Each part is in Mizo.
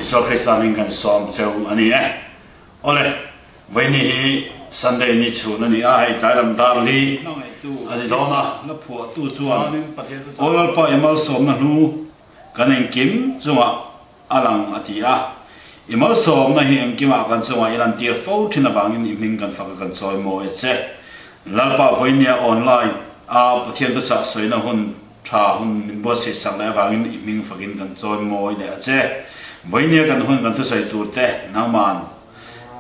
Isua Krista hming kan sawm cheu a ni e. Awle, vawiini hi Sunday ni chhun a ni a, hei tlai lam dar li a ni dawn a. Chuan Aw Lalpa i malsawmna hnu kan engkim chungah a lang a ti a. I malsawmna hi engkimah kan chungah i lantir fo thin avangin i hming kan fak a kan chawi mawi a che. Lalpa vawinia online a Pathian thuchah sawina hun tha hun min buatsaih sak leh avangin i hming fakin kan chawi mawi leh a che. Vawinia kan hun kan thusawi tur te nangman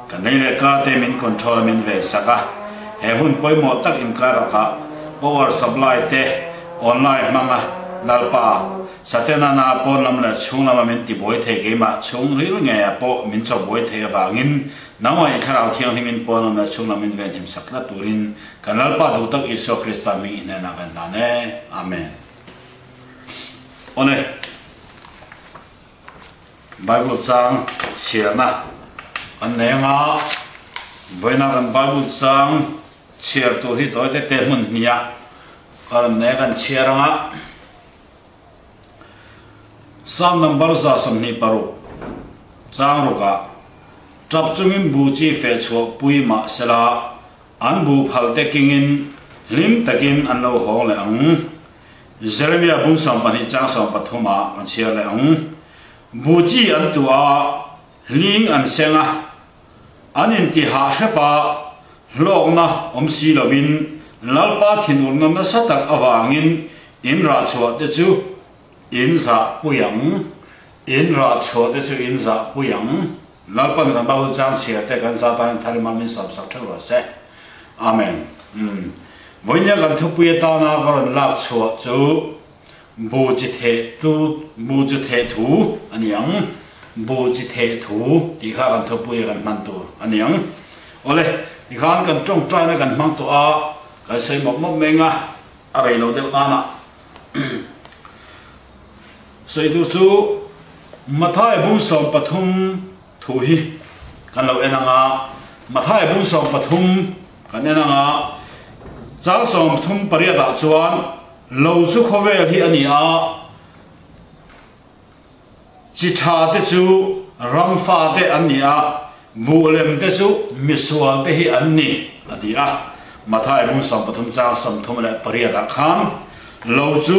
Ka nei leh ka te min control a min ve sak a, he hun pawimawh tak inkar lakah power supply te online hmang a Lalpa Satenana pawn lam leh chhung lama min ti buai thei keimah chhung ril ngei ah pawh min chawp buai thei avangin nangmah i thlarau thianghlim in pawn lam leh chhung lam min venhim sak tlat turin kan Lalpa duh tak Isua Krista hming i hnenah kan hlan e. Amen. Awle. Bible chang chhiarna kan nei anga vawiina kan Bible chang chhiar tur hi tawi te te hmun hniah ka rawn nei a kan chhiar anga Psalm number 26 chang rukah tap chungin bu chi feh chhuah pui mah sela an bu phal te kingin hlim takin an lo hawng leh ang. Jeremia bung 12 chang 13 ah kan chhiar leh ang. Bu chi an tuah a, hling an seng a, an inti hah hrep a, hlawkna awm si lovin Lalpa thinurna nasa tak avangin in rah chhuah te chu in zah pui ang, in rah chhuah te chu in zah pui ang. Lalpan kan Bible chang chhiar te kan zah tanin thar i mal min sawm sak theuh rawh se. Amen. Umm. Vawinia kan thupui atana ka rawn lak chhuah chu Bu chi theh tu Bu chu theh thu a ni ang. Bu chi theh thu tih kha kan thupui a kan hman tur a ni ang. Awle, tikhan kan tawngtaina kan hmang tawh a, kan sawi mawp mawp mai anga a rei lo deuh nana. Sawi tur chu Mathai bung 13 thu hi kan lo en ang a, Mathai bung 13 kan en ang a, chang 38 ah chuan lo chu khawvel hi a ni a, chi tha te chu ram fa te an ni a, buh lem te chu misual te hi an ni a ti a. Mathai bung 13 chang 38 ah khan lo chu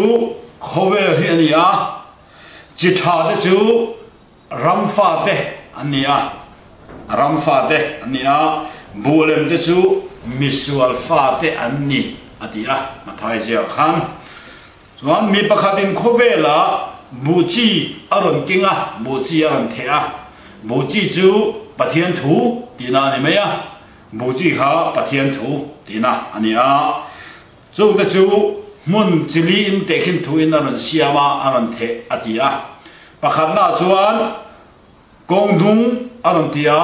khawvel hi a ni a, Chi tha te chu ram fa te an ni a, ram fa te an ni a, buh lem te chu misual fa te an ni a ti a, Mathai ziak khan. Chuan mi pakhatin khawvelah buh chi a rawn keng a, buh chi a rawn theh a, buh chi chu Pathian thu tihna a ni mai a, buh chi kha Pathian thu tihna a ni a. Chungte chu hmun chili in tehkhin thu in a rawn siam a, a rawn theh a ti a. Pakhatna chuan kawng dung a rawn ti a,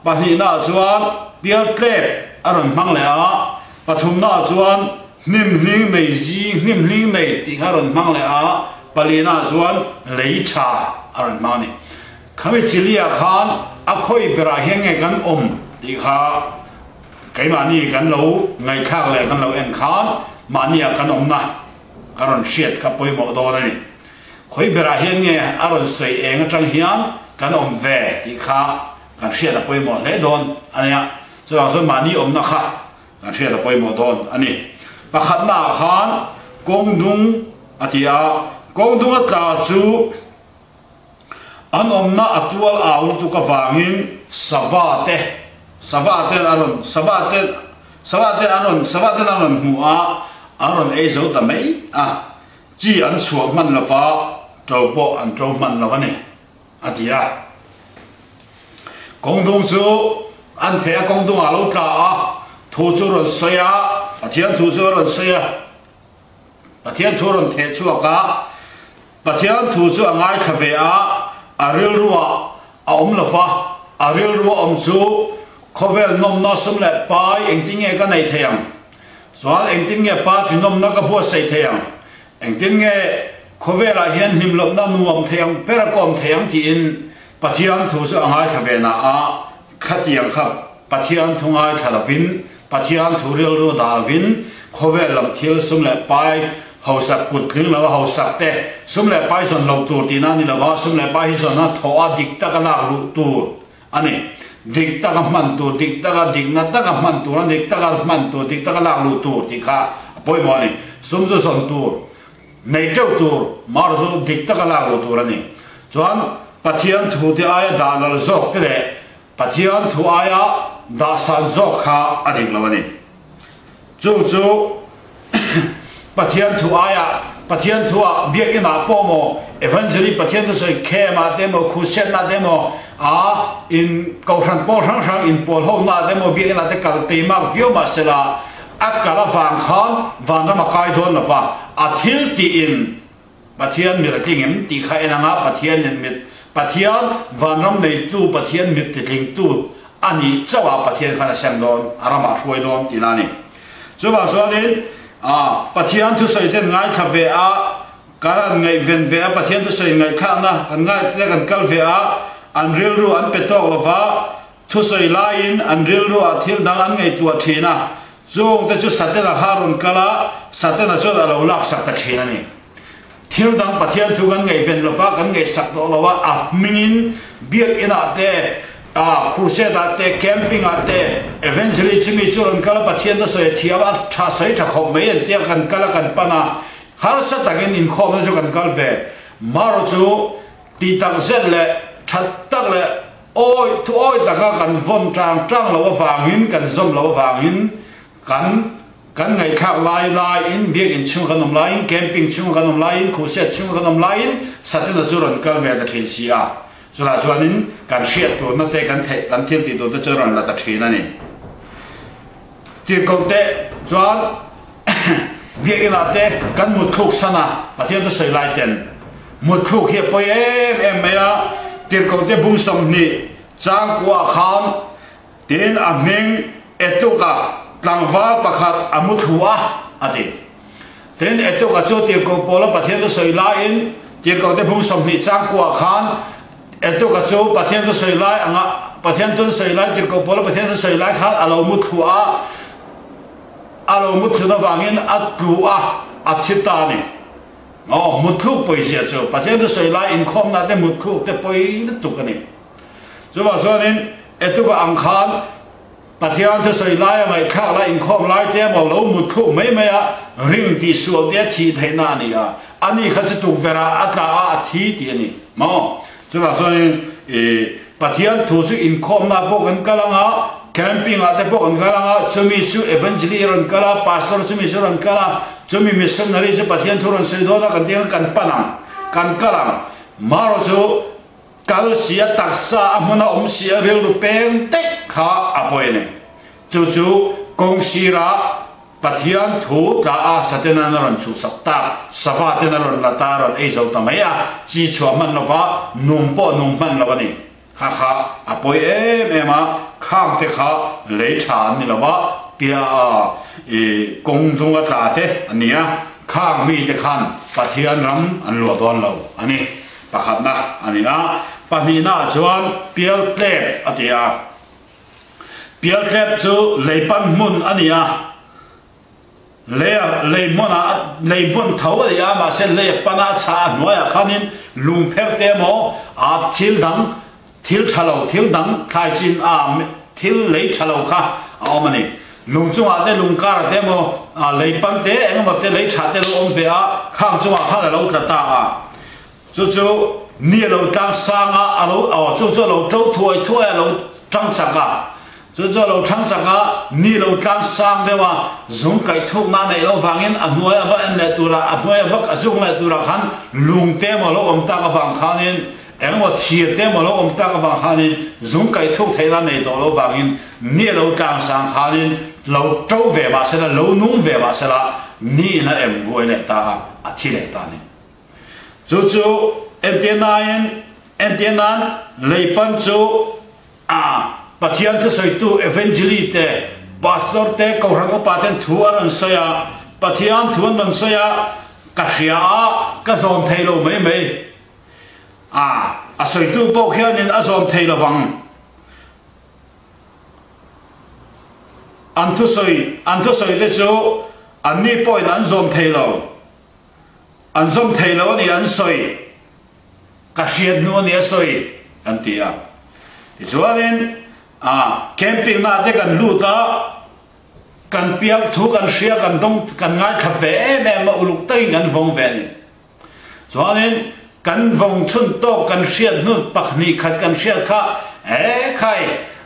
pahnihna chuan pial tlep a rawn hmang leh a, pathumna chuan hnim hling nei zing hnim hling nei tih kha a rawn hmang leh a, palina chuan lei tha a rawn hmang a ni. Khami chili ah khan a khawi berah hian nge kan awm tih kha Keimahni kan lo ngaihthlak leh kan lo en khan mahnia kan awmna ka rawn hriat kha pawimawh dawn a ni. Khawi berah hian nge a rawn sawi eng atang hian kan awm ve tih kha kan hriat a pawimawh hle dawn a nia. Chuvang chuan mahni awmna kha kan hriat a pawimawh dawn a ni. Pakhatnaah khan kawng dung a ti a, kawng dung a tla chu An awmna a tual au lutuk avangin sava te, sava ten a rawn, sava ten, sava ten an rawn, sava ten an rawn hmu a, an rawn ei zo ta mai a. Chi an chhuah hman lo va, ṭo pawh an ṭo hman lo a ni, a ti a. Kawngdung chu an theh a, kawngdungah a lo tla a, thu chu a rawn sawi a, Pathian thu chu a rawn sawi a. Pathian thu rawn theh chhuak a, Pathian thu chu a ngaithla ve a, a rilruah a awm lo va, a rilrua awm chu khawvel nawmna sum leh pai engtin nge ka nei thei ang? Chuan engtin nge party nawmna ka buatsaih thei ang? Engtin nge khawvelah hian hlimlawpna nuam thei ang ber a ka awm thei ang tiin Pathian thu chu a ngaithla ve na a, khatiang kha Pathian thu ngaithla lovin, Pathian thu rilru dah lovin khawvel lam thil sum leh pai Hausak kut tling lo a hausak te, sum leh pai zawn loh tur tihna a ni lo a, sum leh pai hi zawn a thawh a dik taka lak luh tur a ni. Dik taka hman tur, dik taka dikna taka hman tur a, dik taka hman tur, dik taka lak luh tur tih kha a pawimawh a ni. Sum chu zawn tur, nei teuh tur, mar chu dik taka lak luh tur a ni. Chuan Pathian thu te aia dah lal zawk te leh Pathian thu aia dah san zawk kha a dik lo a ni. Chung chu Pathian thu aia Pathian thu ah biakinn ah pawh maw Evangeli Pathian thusawi khem ah te maw khuhsiatna ah te maw a in kohhran pawl hrang hrang in pawl ho na ah te maw biakinn ah te kal teimak viau mah sela a kal avang khan vanram a kai dawn lova a thil tih in Pathian mit a tling em tih kha en anga Pathian in mit Pathian vanram neitu Pathian mit titlingtu a nih chauh ah Pathian khan a sem dawn a ramah hruai dawn tihna a ni. Chuvang chuanin ah Pathian thusawi ten ngaithla ve a kan an ngaihven ve a Pathian thusawi ngaihthlakna kan ngaihte kan kal ve a an rilru an pe tawk lova thusawi laiin an rilru ah thil dang an ngaihtuah thin a Chungte chu Satena kha a rawn kal a, Satena chuan a lo laksak ta thin a ni. Thil dang Pathian thu kan ngaihven lo va, kan ngaihsak tawh lo a, a hmingin biakinah te, crusade ah te, camping ah te, evangelist chumi chu rawn kal a, Pathian te sawi a thiam a, tha sawi tha khawp mai an tia kan kal a, kan pan a, harsa takin inkhawmna chu kan kal ve. Marawh chu Tih tak zet leh that tak leh awi thu awi taka kan vawn tang tang lo avangin, kan zawm lo avangin kan kan ngaihthlak lai laiin biakinn chhunga kan awm laiin, camping chhunga kan awm laiin, khuhset chhunga kan awm laiin Satana chu rawn kal ve ta thin si a. Chutah chuanin kan hriat turna te kan theih kan thil tih tur te chu a rawn la ta thin a ni. Tirhkoh te chuan biakinah te kan mutthluk san a, Pathian chu sawi lai ten mutthluk hi a pawi em em mai a, Tirhkoh te bung 20 changkuah khan tin a hming Etuka tlangval pakhat a muthlu a, a ti. Tin, Etuka chu Tirhkoh Paula Pathian chu sawi laiin Tirhkoh te bung 20 changkuah khan Etuka chu Pathian chu sawi lai anga Pathian chuan sawi lai Tirhkoh Paula Pathian chu sawi lai khan a lo mu thlu a, a lo mu thlun avangin a tlu a, a thi ta a ni. Aw, mutthluk pawizia chu Pathian chu sawi lai inkhawmna te mutthluk te pawi lutuk a ni. Chuvang chuanin Etuka ang khan Pathian chu sawi lai a ngaihthlak lai inkhawm lai te emaw lo mutthluk mai mai a ring tih sual te a thih theihna a ni a, ani kha chu tukverh ah a tla a a thi tih a ni maw? Chuvang chuanin i Pathian thu chu inkhawmna pawh kan kal ang a, camping ah te pawh kan kal ang a, chumi chu evangeli a rawn kal a, pastor chumi chu a rawn kal a, chumi missionary chu Pathian thu rawn sawi dawn a kan tih ang kan pan ang, kan kal ang. Marawh chu Kal si a taksa a hmun a awm si a rilru peng tek kha a pawi a ni. Chu chu kawng sirah Pathian thu tla a Satanan a rawn chhuhsak tak, sava ten a rawn la ta a rawn ei zo ta mai a, chi chhuah hman lova nung pawh nung hman lo a ni. Kha kha a pawi em em a, khang te kha lei tha an ni lova, pia a i kawng dung a tla te a ni a, khang mi te khan Pathian ram an luah dawn lo a ni. Pakhatna a ni a, pahnihnaah chuan pial tlep a ti a. Pial tlep chu lei pan hmun a ni a, lei lei hmunah lei hmun tho a ni a, mahse lei a pana a chhah a hnuaiah khanin lung pher te emaw a thil dang thil tha lo thil dang thlai chin a thil lei tha lo kha a awm a ni. Lung chungah te lung karah te emaw lei pan te engemaw te lei tha te lo awm ve a, khang chungah khan a lo tla ta a. Chu chu ni a lo tlang sang a, a lo aw chu chu a lo to thuai thuai a lo tang chak a, chu chu a lo thang chak a, ni a lo tlang sang deuh a, zung kaih thukna a neih loh vangin a hnuai a va en leh turah a hnuai a va a zuk leh turah khan lung te emaw a lo awm tak avang khanin engemaw thir te emaw a lo awm tak avang khanin zung kaih thuk theihna a neih tawh loh vangin ni a lo tlang sang khanin lo to ve mah sela lo nung ve mah sela ni in a em ruai leh ta a, a thi leh ta a ni. Chu chu entirnain entirnan leipan chu a Pathian thusawitu Evangeli te, Pastor te, Kohhran upa ten thu an rawn sawi a, Pathian thu an rawn sawi a, ka hria a, ka zawm thei lo mai mai. A, a sawitu pawh khianin a zawm thei lovang. An thusawi, an thusawi te chu anni pawhin an zawm thei lo. An zawm thei lo a ni an sawi, ka hriat hnu a ni a sawi kan ti a. Tichuanin camping na te kan lut a, kan piang thu kan hria kan dawng kan ngaithla ve em em a, uluk takin kan vawng ve a ni. Chuanin kan vawng chhun tawk kan hriat hnu pakhnih khat kan hriat kha e khai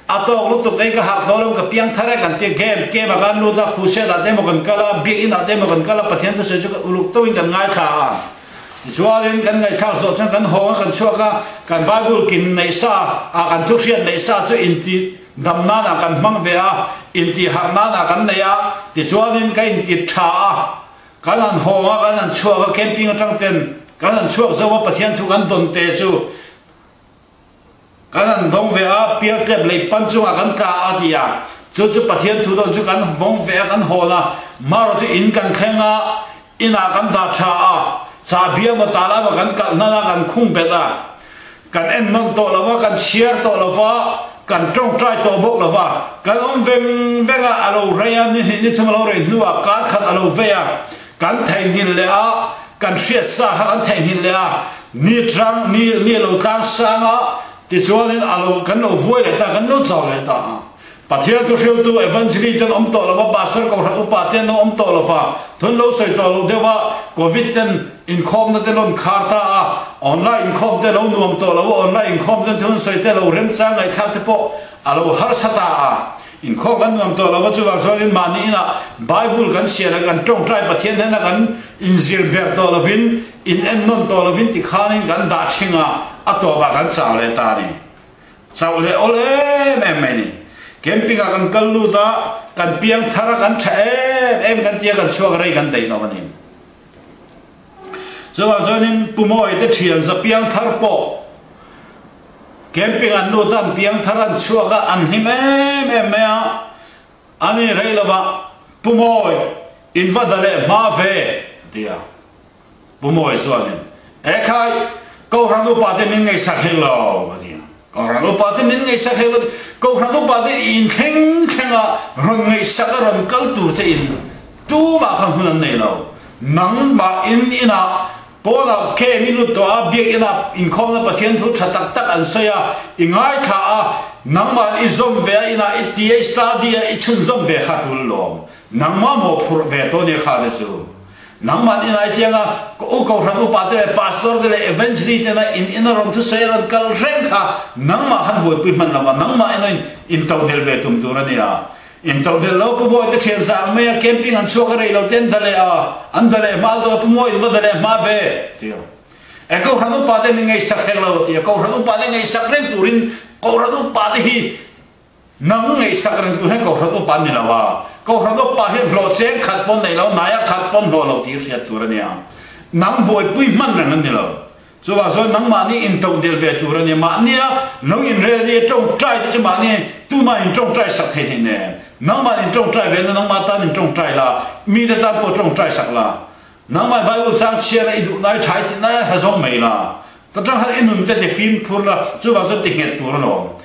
a tawk lutuk ei ka harh dawn lo ka piang thar e kan tia game game ah kan lut a khuhset ah te emaw kan kal a biakinn ah te emaw kan kal a Pathian thusawi chu uluk tawkin kan ngaithla a. Tichuanin kan ngaihthlak zawh chuan kan hawng a kan chhuak a kan Bible kin neih sa ah kan thu hriat neih sa chu inti dam nan ah kan hmang ve a inti harh nan ah kan nei a tichuanin ka inti tha a Kan han hawng a, kan han chhuak a, camping atang ten kan han chhuak zo a, Pathian thu kan dawn te chu kan han dawng ve a, pial tlep lei pan chungah kan tla a ti a, chu chu Pathian thu dawn chu kan vawng ve a, kan hawn a, marawh chu in kan thleng a, inah kan dah tha a, chahbi emaw tala emaw kan kalh hnan a, kan khung bet a, Kan en nawn tawh lo va, kan chhiar tawh lo va, kan tawngtai tawh bawk lo va, kan awm veng veng a, a lo rei a, ni hnih ni thum a lo rei hnuah kar khat a lo vei a, kan theihnghilh leh a, kan hriat sa kha kan theihnghilh leh a, ni tang, ni, ni a lo tlang sang a, tichuanin a lo, kan lo vuai leh ta, kan lo chau leh ta a. Pathian thuhriltu Evangelist ten awm tawh lo va, Pastor Kohhran upa ten lo awm tawh lo va, thun lo sawi tawh lo deuh a, Covid ten inkhawmna te rawn khar ta a, online inkhawm te lo nuam tawh lo a, online inkhawm ten thun sawi te lo remchang ngaihthlak te pawh a lo harsa ta a, inkhawm kan nuam tawh lo va, chuvang chuanin mahni inah Bible kan chhiar a, kan tawngtai Pathian hnena kan inzir ber tawh lovin, in ennawn tawh lovin tikhanin kan dah thing a, a tawpah kan chau leh ta a ni. Chauh leh awl em em mai ni. Camping ah kan kal lut a, kan piang thar a, kan tha em em kan tia kan chhuak rei kan daih lo a ni. Chuvang chuanin Pu Mawi te thian za piang thar pawh camping an lut a, an piang thar an chhuak a, an hlim em em mai a, a ni rei lovah Pu Mawi in va da leh hma ve a ti a. Pu Mawi chuanin, Ekhai, Kohhran upate min ngaihsak hek lo, a ti a. Kohhran upate min ngaihsak hek lo, Kohhran upate in thleng thlenga rawn ngaihsak a rawn kal tur che in tumah kha hun an nei lo. Nangmah in inah pawnah camp i lut tawh a, biakinah inkhawmna Pathian thu tha tak tak an sawi a, i ngaithla a, nangmah i zawm ve a, inah i ti a, i study a, i chhunzawm ve kha tul lawm. Nangmah mawhphurh ve tawh nia kha te chu. Nangmah in ai thiang a, ka u kohhran upa te leh pastor te leh evangelist te na in in a rawn thusawi a rawn kal reng kha nangmah khan buaipui hman lo va, nangmah in in in to del ve tum tur a nia. In to del lo Pu Mawi te thian zah ang mai a, camping an chhuak a rei lo te an da leh a, an da leh hma deuh a, Pu Mawi in va da leh hma ve ti a. E kohhran upa te ni ngaihsak hek lo a ti a, kohhran upa te ngaihsak reng turin kohhran upa te hi Nang ngaihsak reng tu hian Kohhran upa an ni lo a, Kohhran upa hian hlawh cheng khat pawn nei lo, naia khat pawn hlawh lo tih hriat tur a nia. Nang buaipui hman reng an ni lo. Chuvang chuan nangmahni intodelh ve tur a nia. Mahnia lo inrel i tawngtai te chu mahni tumah in tawngtai sak thei hnih nen. Nangmah in tawngtai ve na nangmah tan in tawngtai la, mite tan pawh tawngtai sak la. Nangmah Bible chang chhiar a i duh lai tha i tih lai ha zawng mai la. Ta tang khan i nun te ti fimkhur la, chuvang chuan ti nghet tur alawm.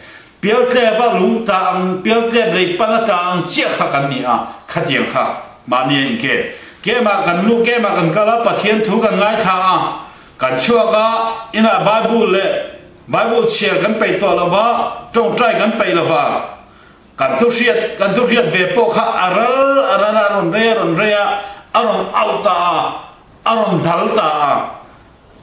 Pialtlep a lung ta ang, pialtlep lei pan a ta ang chiah kha kan ni a, khatiang kha mahni a inke. Kemah kan luh, kemah kan kal a, Pathian thu kan ngaithla a, kan chhuak a, inah Bible leh Bible chhiar kan peih tawh lo va, tawngtai kan peih lo va, kan thu hriat, kan thu hriat ve pawh kha a ral a ral a, a rawn rei a rawn rei a, a rawn auh ta a, a rawn dal ta a.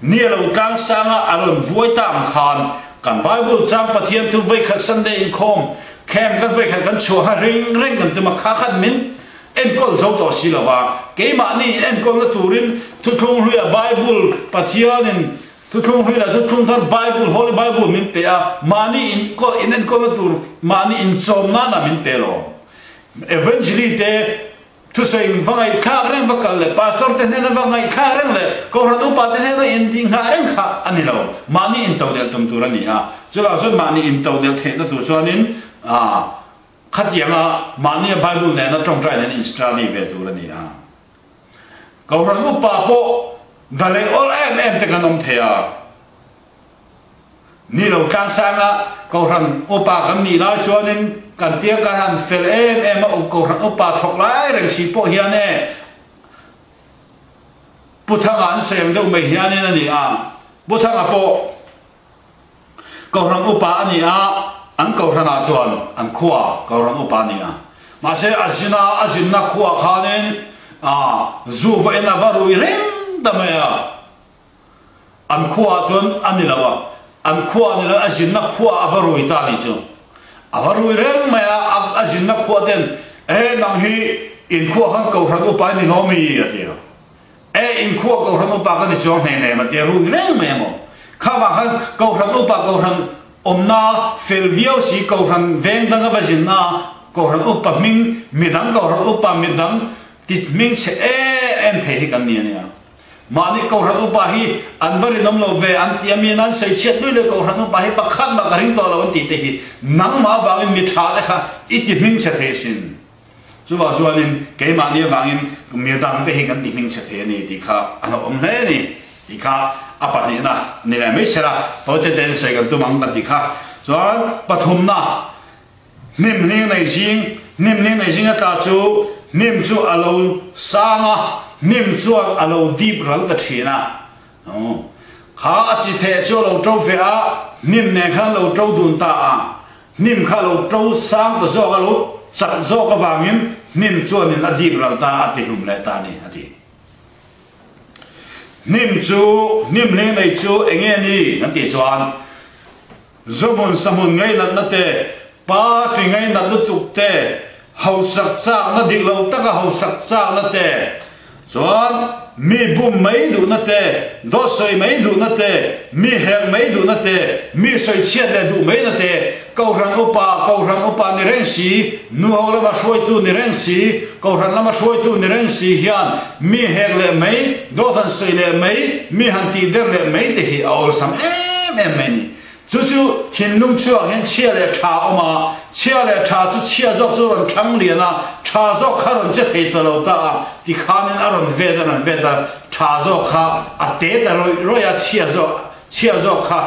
Ni a lo tlang sang a, a rawn vuai ta ang khan kan Bible chang Pathian thu vawikhat Sunday inkhawm camp kan vawikhat kan chhuah kha ring reng kan tum a, kha khan min enkawl zo tawh si lo va, keimahni enkawlna turin thuthlung hluia Bible Pathianin thuthlung hlui leh thuthlung thar Bible Holy Bible min pe a, mahni inkawl inenkawlna tur mahni inchawm nana min pe lo. Evangeli te Thusawi va ngaihthlak reng va kal leh pastor te hnena va ngaihthlak reng leh kohhran upa te hnena intih nghah reng kha a ni lo. Mahni intodelh tum tur a ni a. Chuvang chuan mahni intodelh theihna tur chuanin khatianga mahnia Bible nena tawngtai nen in study ve tur a ni a. Kohhran upa pawh daleh awl em em te kan awm thei a. Ni lo tlangsanga Kohhran upa kan nih lai chuanin kan tia kan han fel em em a, Kohhran upa thawk lai reng si pawh hian e. Pu Thanga an sawi ang deuh mai hianin a ni a, Pu Thanga pawh Kohhran upa a ni a, an Kohhranah chuan an khua Kohhran upa a ni a. Mahse a zina a zinna khuaah khanin zu va in a va rui reng ta mai a. An khuaah chuan a ni lo a, an khua a ni lo a zinna khuaah a va rui ta a nih chu. A va rui reng mai a, a zinna khuah ten, E nang hi in khuah khan Kohhran upa i ni lo mi? a ti a. E in khuah Kohhran upa ka ni chuang hne hnem a ti a, rui reng mai a maw. Kha vang khan Kohhran upa Kohhran awmna fel viau si Kohhran veng danga va zinna Kohhran upa hming midang Kohhran upa midang ti hming chhe em em thei hi kan ni a nia. Mahni Kohhran upa hi an va rinawm lo ve an ti a, mi an sawi chhiat lui leh Kohhran upa hi pakhat mah ka ring tawh lo an tih te hi nangmah avangin mi tha te kha i ti hming chhe thei sin. Chuvang chuanin keimahni avangin mi dang te hi kan ti hming chhe thei a ni tih kha a hlauhawm hle a ni tih kha a pahnihna ni leh mai sela tawite tein sawi kan tum ang kan tih kha. Chuan pathumna Hnim hling nei zing, hnim hling nei zing a tla chu hnim chu a lo sang a, hnim chuan a lo dip ral ta thin a. Kha a chi theh chu a lo to ve a, hnim nen khan lo to dun ta a. Hnim kha a lo to sang ta zawk a, lo chak zawk avangin hnim chuanin a dip ral ta a, a ti hlum leh ta a ni, a ti. Hnim chu, hnim hling nei chu eng nge ni kan tih chuan, Zawhmun sahmun ngainatna te, party ngainat lutuk te, hausak chakna dik lo taka hausak chakna te, chuan mi bum mai duhna te, dawt sawi mai duhna te, mi hek mai duhna te, mi sawi chhiat leh duh maina te, Kohhran upa, Kohhran upa ni reng si, nuho lama hruaitu ni reng si, Kohhran lama hruaitu ni reng si hian mi hek leh mai, dawt han sawi leh mai, mi han tih der leh mai te hi a awlsam em em mai ni. Chu chu thinlung chhuak hian chhia leh tha a awm a, chhia leh tha chu chhia zawk chu rawn thang lian a, tha zawk kha rawn che thei ta lo ta a, tikhanin a rawn vet a rawn vet a, tha zawk kha a te ta rawih rawih a, chhia zawk chhia zawk kha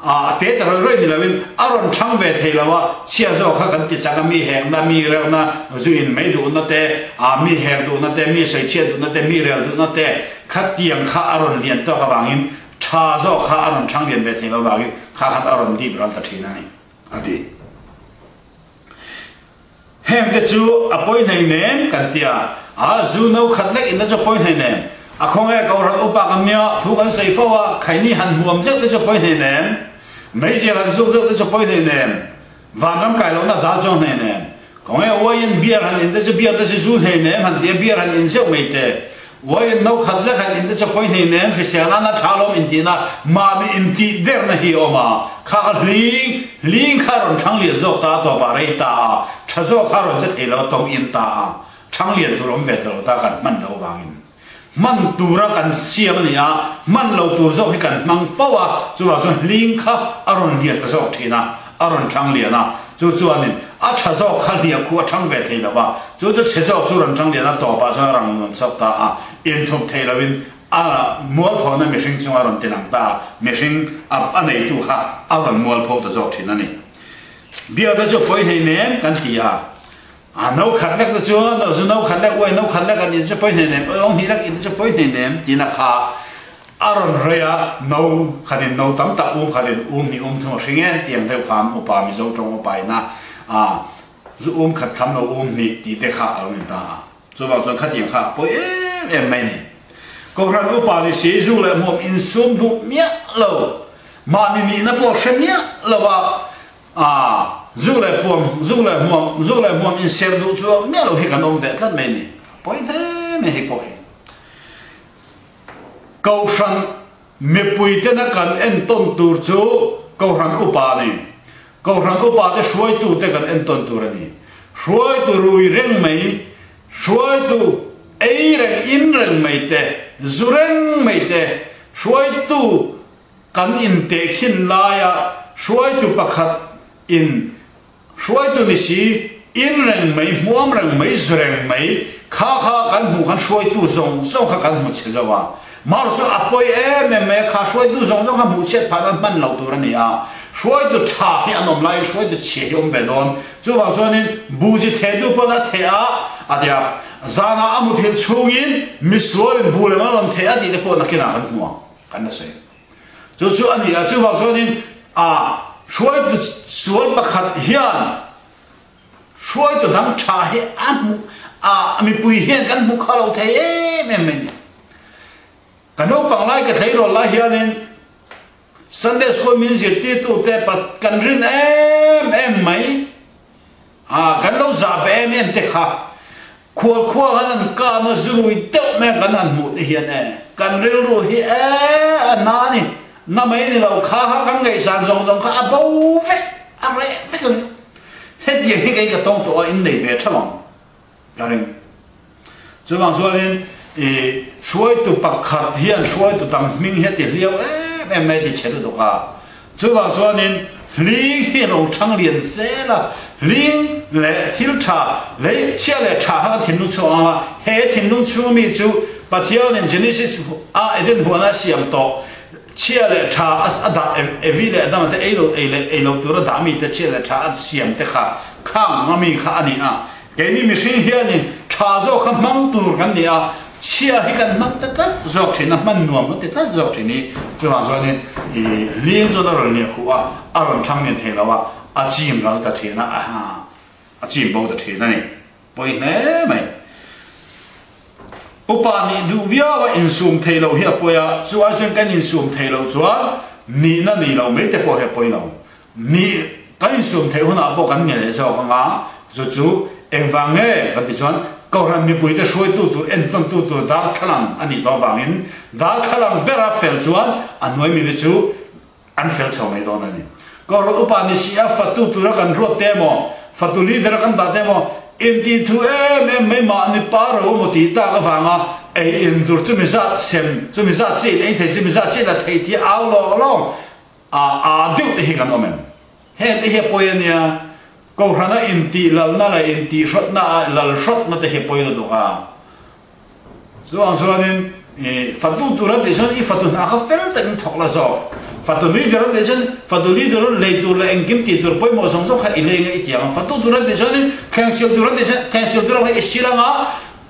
A te ta rawih rawih ni loin a rawn thang ve thei lo a, chhia zawk kha kan ti chak a, mi hekna, mi reuhna, zu in mai duhna te, mi hek duhna te, mi sawichhiat duhna te, mi rel duhna te kha tiang kha a rawn lian tawk avangin tha zawk kha a rawn thang lian ve thei lo avangin kha khan a rawn dip ral ta thin a ni, a ti. Heng te chu a pawi hnei nem kan ti a, a zu no khat lek inna chu a pawi hnei nem. A khawnge Kohhran upa kan nia thu kan sawi fo a, khaini han hmuam zeuh te chu a pawi hnei nem. Meizial han zuk zeuh te chu a pawi hnei nem. Vanram kai lohna dal chuang hnei nem. Khawnge uaiin beer han in te chu beer te chu zu hnei nem han ti a, beer han in zeuh mai te. Uaiin no khat lek han in te chu a pawi hnei nem, hrisel nan a tha lawm intihna mahni intih derna hi a awm a, kha kha hling hling kha a rawn thang lian zawk ta a, tawpah rei ta a, tha zawk kha a rawn che thei lo a, tawng im ta a, thang lian tur awm ve ta lo ta kan hman lo vangin hman tura kan siam a ni a, hman lo tur zawk hi kan hmang fo a, chuvang chuan hling kha a rawn lian ta zawk thin a. A rawn ṭhang lian a, chu chuanin a ṭha zawk kha hliah khu a ṭhang ve thei lo va, chu chu chhe zawk chu rawn ṭhang lian a, tawpah chuan a rang nuam chhuak ta a, inthup thei loin a mualphona mihring chunga a rawn ti lang ta a, mihring a a neitu kha a rawn mualpho ta zawk ṭhin a ni. Biakna chu pawi hnei nem kan ti a, a no khat lek te chuan zu no khat lek, uai no khat lek an in chu pawi hnei nem, uai hnih lek in te chu pawi hnei nem tina kha A rawn rei a, no khatin no tam tak um khatin um hnih um thum a hring e tiang deuh khan upa Mizo tawng upa ina a zu um khat kham lo um hnih tih te kha a lo ni ta a. Chuvang chuan khatiang kha a pawi em em mai ni. Kohhran upa ni si zu leh hmuam insum duh miah lo, mahni nihna pawh hre miah lo a, a zu leh puam zu leh hmuam zu leh hmuam inser duh chuang miah lo hi kan awm ve tlat mai ni. A pawi hle mai hei pawh hi. Kohhran mipuitena kan entawn tur chu Kohhran upa a ni. Kohhran upate hruaitute kan entawn tur a ni. Hruaitu rui reng mai, hruaitu ei reng in reng mai te, zu reng mai te, hruaitu kan intehkhin laia hruaitu pakhat in Hruaitu ni si, in reng mai, hmuam reng mai, zu reng mai, kha kha kan hmuh khan hruaitu zawng zawng kha kan hmu chhe zo a. Mar chu a pawi em em mai a, kha hruaitu zawng zawng kha hmuh chhiat phah nan hman lo tur a ni a. Hruaitu tha hi an awm laiin hruaitu chhia hi awm ve dawn. Chuvang chuanin buji thehtu pawn a theh a, a ti a. Zanah a muthilh chhungin misualin bu lem an rawn theh a tih te pawh nakinah kan hmu ang, kan la sawi. Chu chu a ni a, chuvang chuanin a hruaitu sual pakhat hian hruaitu dang tha hi a hmu a mipui hian kan hmu kha lo thei em em mai a ni. Ka naupang lai ka tleirawl lai hianin Sunday School min zirtirtute pat kan rin em em mai a, kan lo zah ve em em te kha khual khua khan an kan a zurui deuh mai a kan han hmuh te hian e kan rilru hi e a na a ni, na mai ni lo kha kha kan ngaihsan zawng zawng kha a bo vek a reh vek a ni. Hetiang hi kei ka tawng tawh a innei ve tha ang. Ka ring. Chuvang chuanin i hruaitu pakhat hian hruaitu dang hming hi a ti hliau em em mai a ti chhe lutuk a. Chuvang chuanin hling hi a lo thang lian zel a, hling leh thil tha lei chhia leh tha kha ka thinlung chhuak ang a, he thinlung chhung mi chu Pathianin Genesis a Eden huana a siam tawh chhia leh tha a dah Evi leh Adama te ei lo ei leh ei lo tura dah mite chhia leh tha a siam te kha khang a mi kha a ni a. Keini mihring hianin tha zawk kha hmang tur kan ni a, chhia hi kan hmang ta tlat zawk thin a, hman nuam kan ti tlat zawk thin i, chuvang chuanin i hling chuan a rawn liah khuh a, a rawn thang lian thei lo a, a chim ral ta thin a, a chim bo ta thin a ni. Pawi hle mai. Upa nih duh viau a insum thei lo hi a pawi a, chu ai chuan kan insum thei lo chuan nihna ni lo mai te pawh hi a pawi lo. Ni kan insum theih hunah pawh kan nge leh zawk ang a, chu chu engvang nge kan ti chuan Kohhran mipuite hruaitu tur entawntu tur darthlalang a nih tawh avangin darthlalang bera fel chuan a hnuai mite chu an fel chho mai dawn a ni. Kohhran upa ni si a fatu tura kan ruat te emaw, fatu leader a kan dah te emaw intih thu em em mai mahni pa ro emaw tih tak avanga ei in tur chumi zat sem, chumi zat chiah in ei thei, chumi zat chiah in la thei tih au lawng lawng A a deuh te hi kan awm em? Heng te hi a pawi a nia, Kohhrana intih lalna leh intih hrawtna a lal hrawtna te hi a pawi lutuk a. Chuvang chuanin i fatu tur a tih chuan i fatu hna kha fel takin thawk la zawk. Fatu leader a tih chuan fatu leader lei tur leh engkim tih tur pawimawh zawng zawng kha i lei nge i ti ang. Fatu tur a tih chuanin thleng sil tur a tih chuan thleng sil tur ang kha i sil ang a,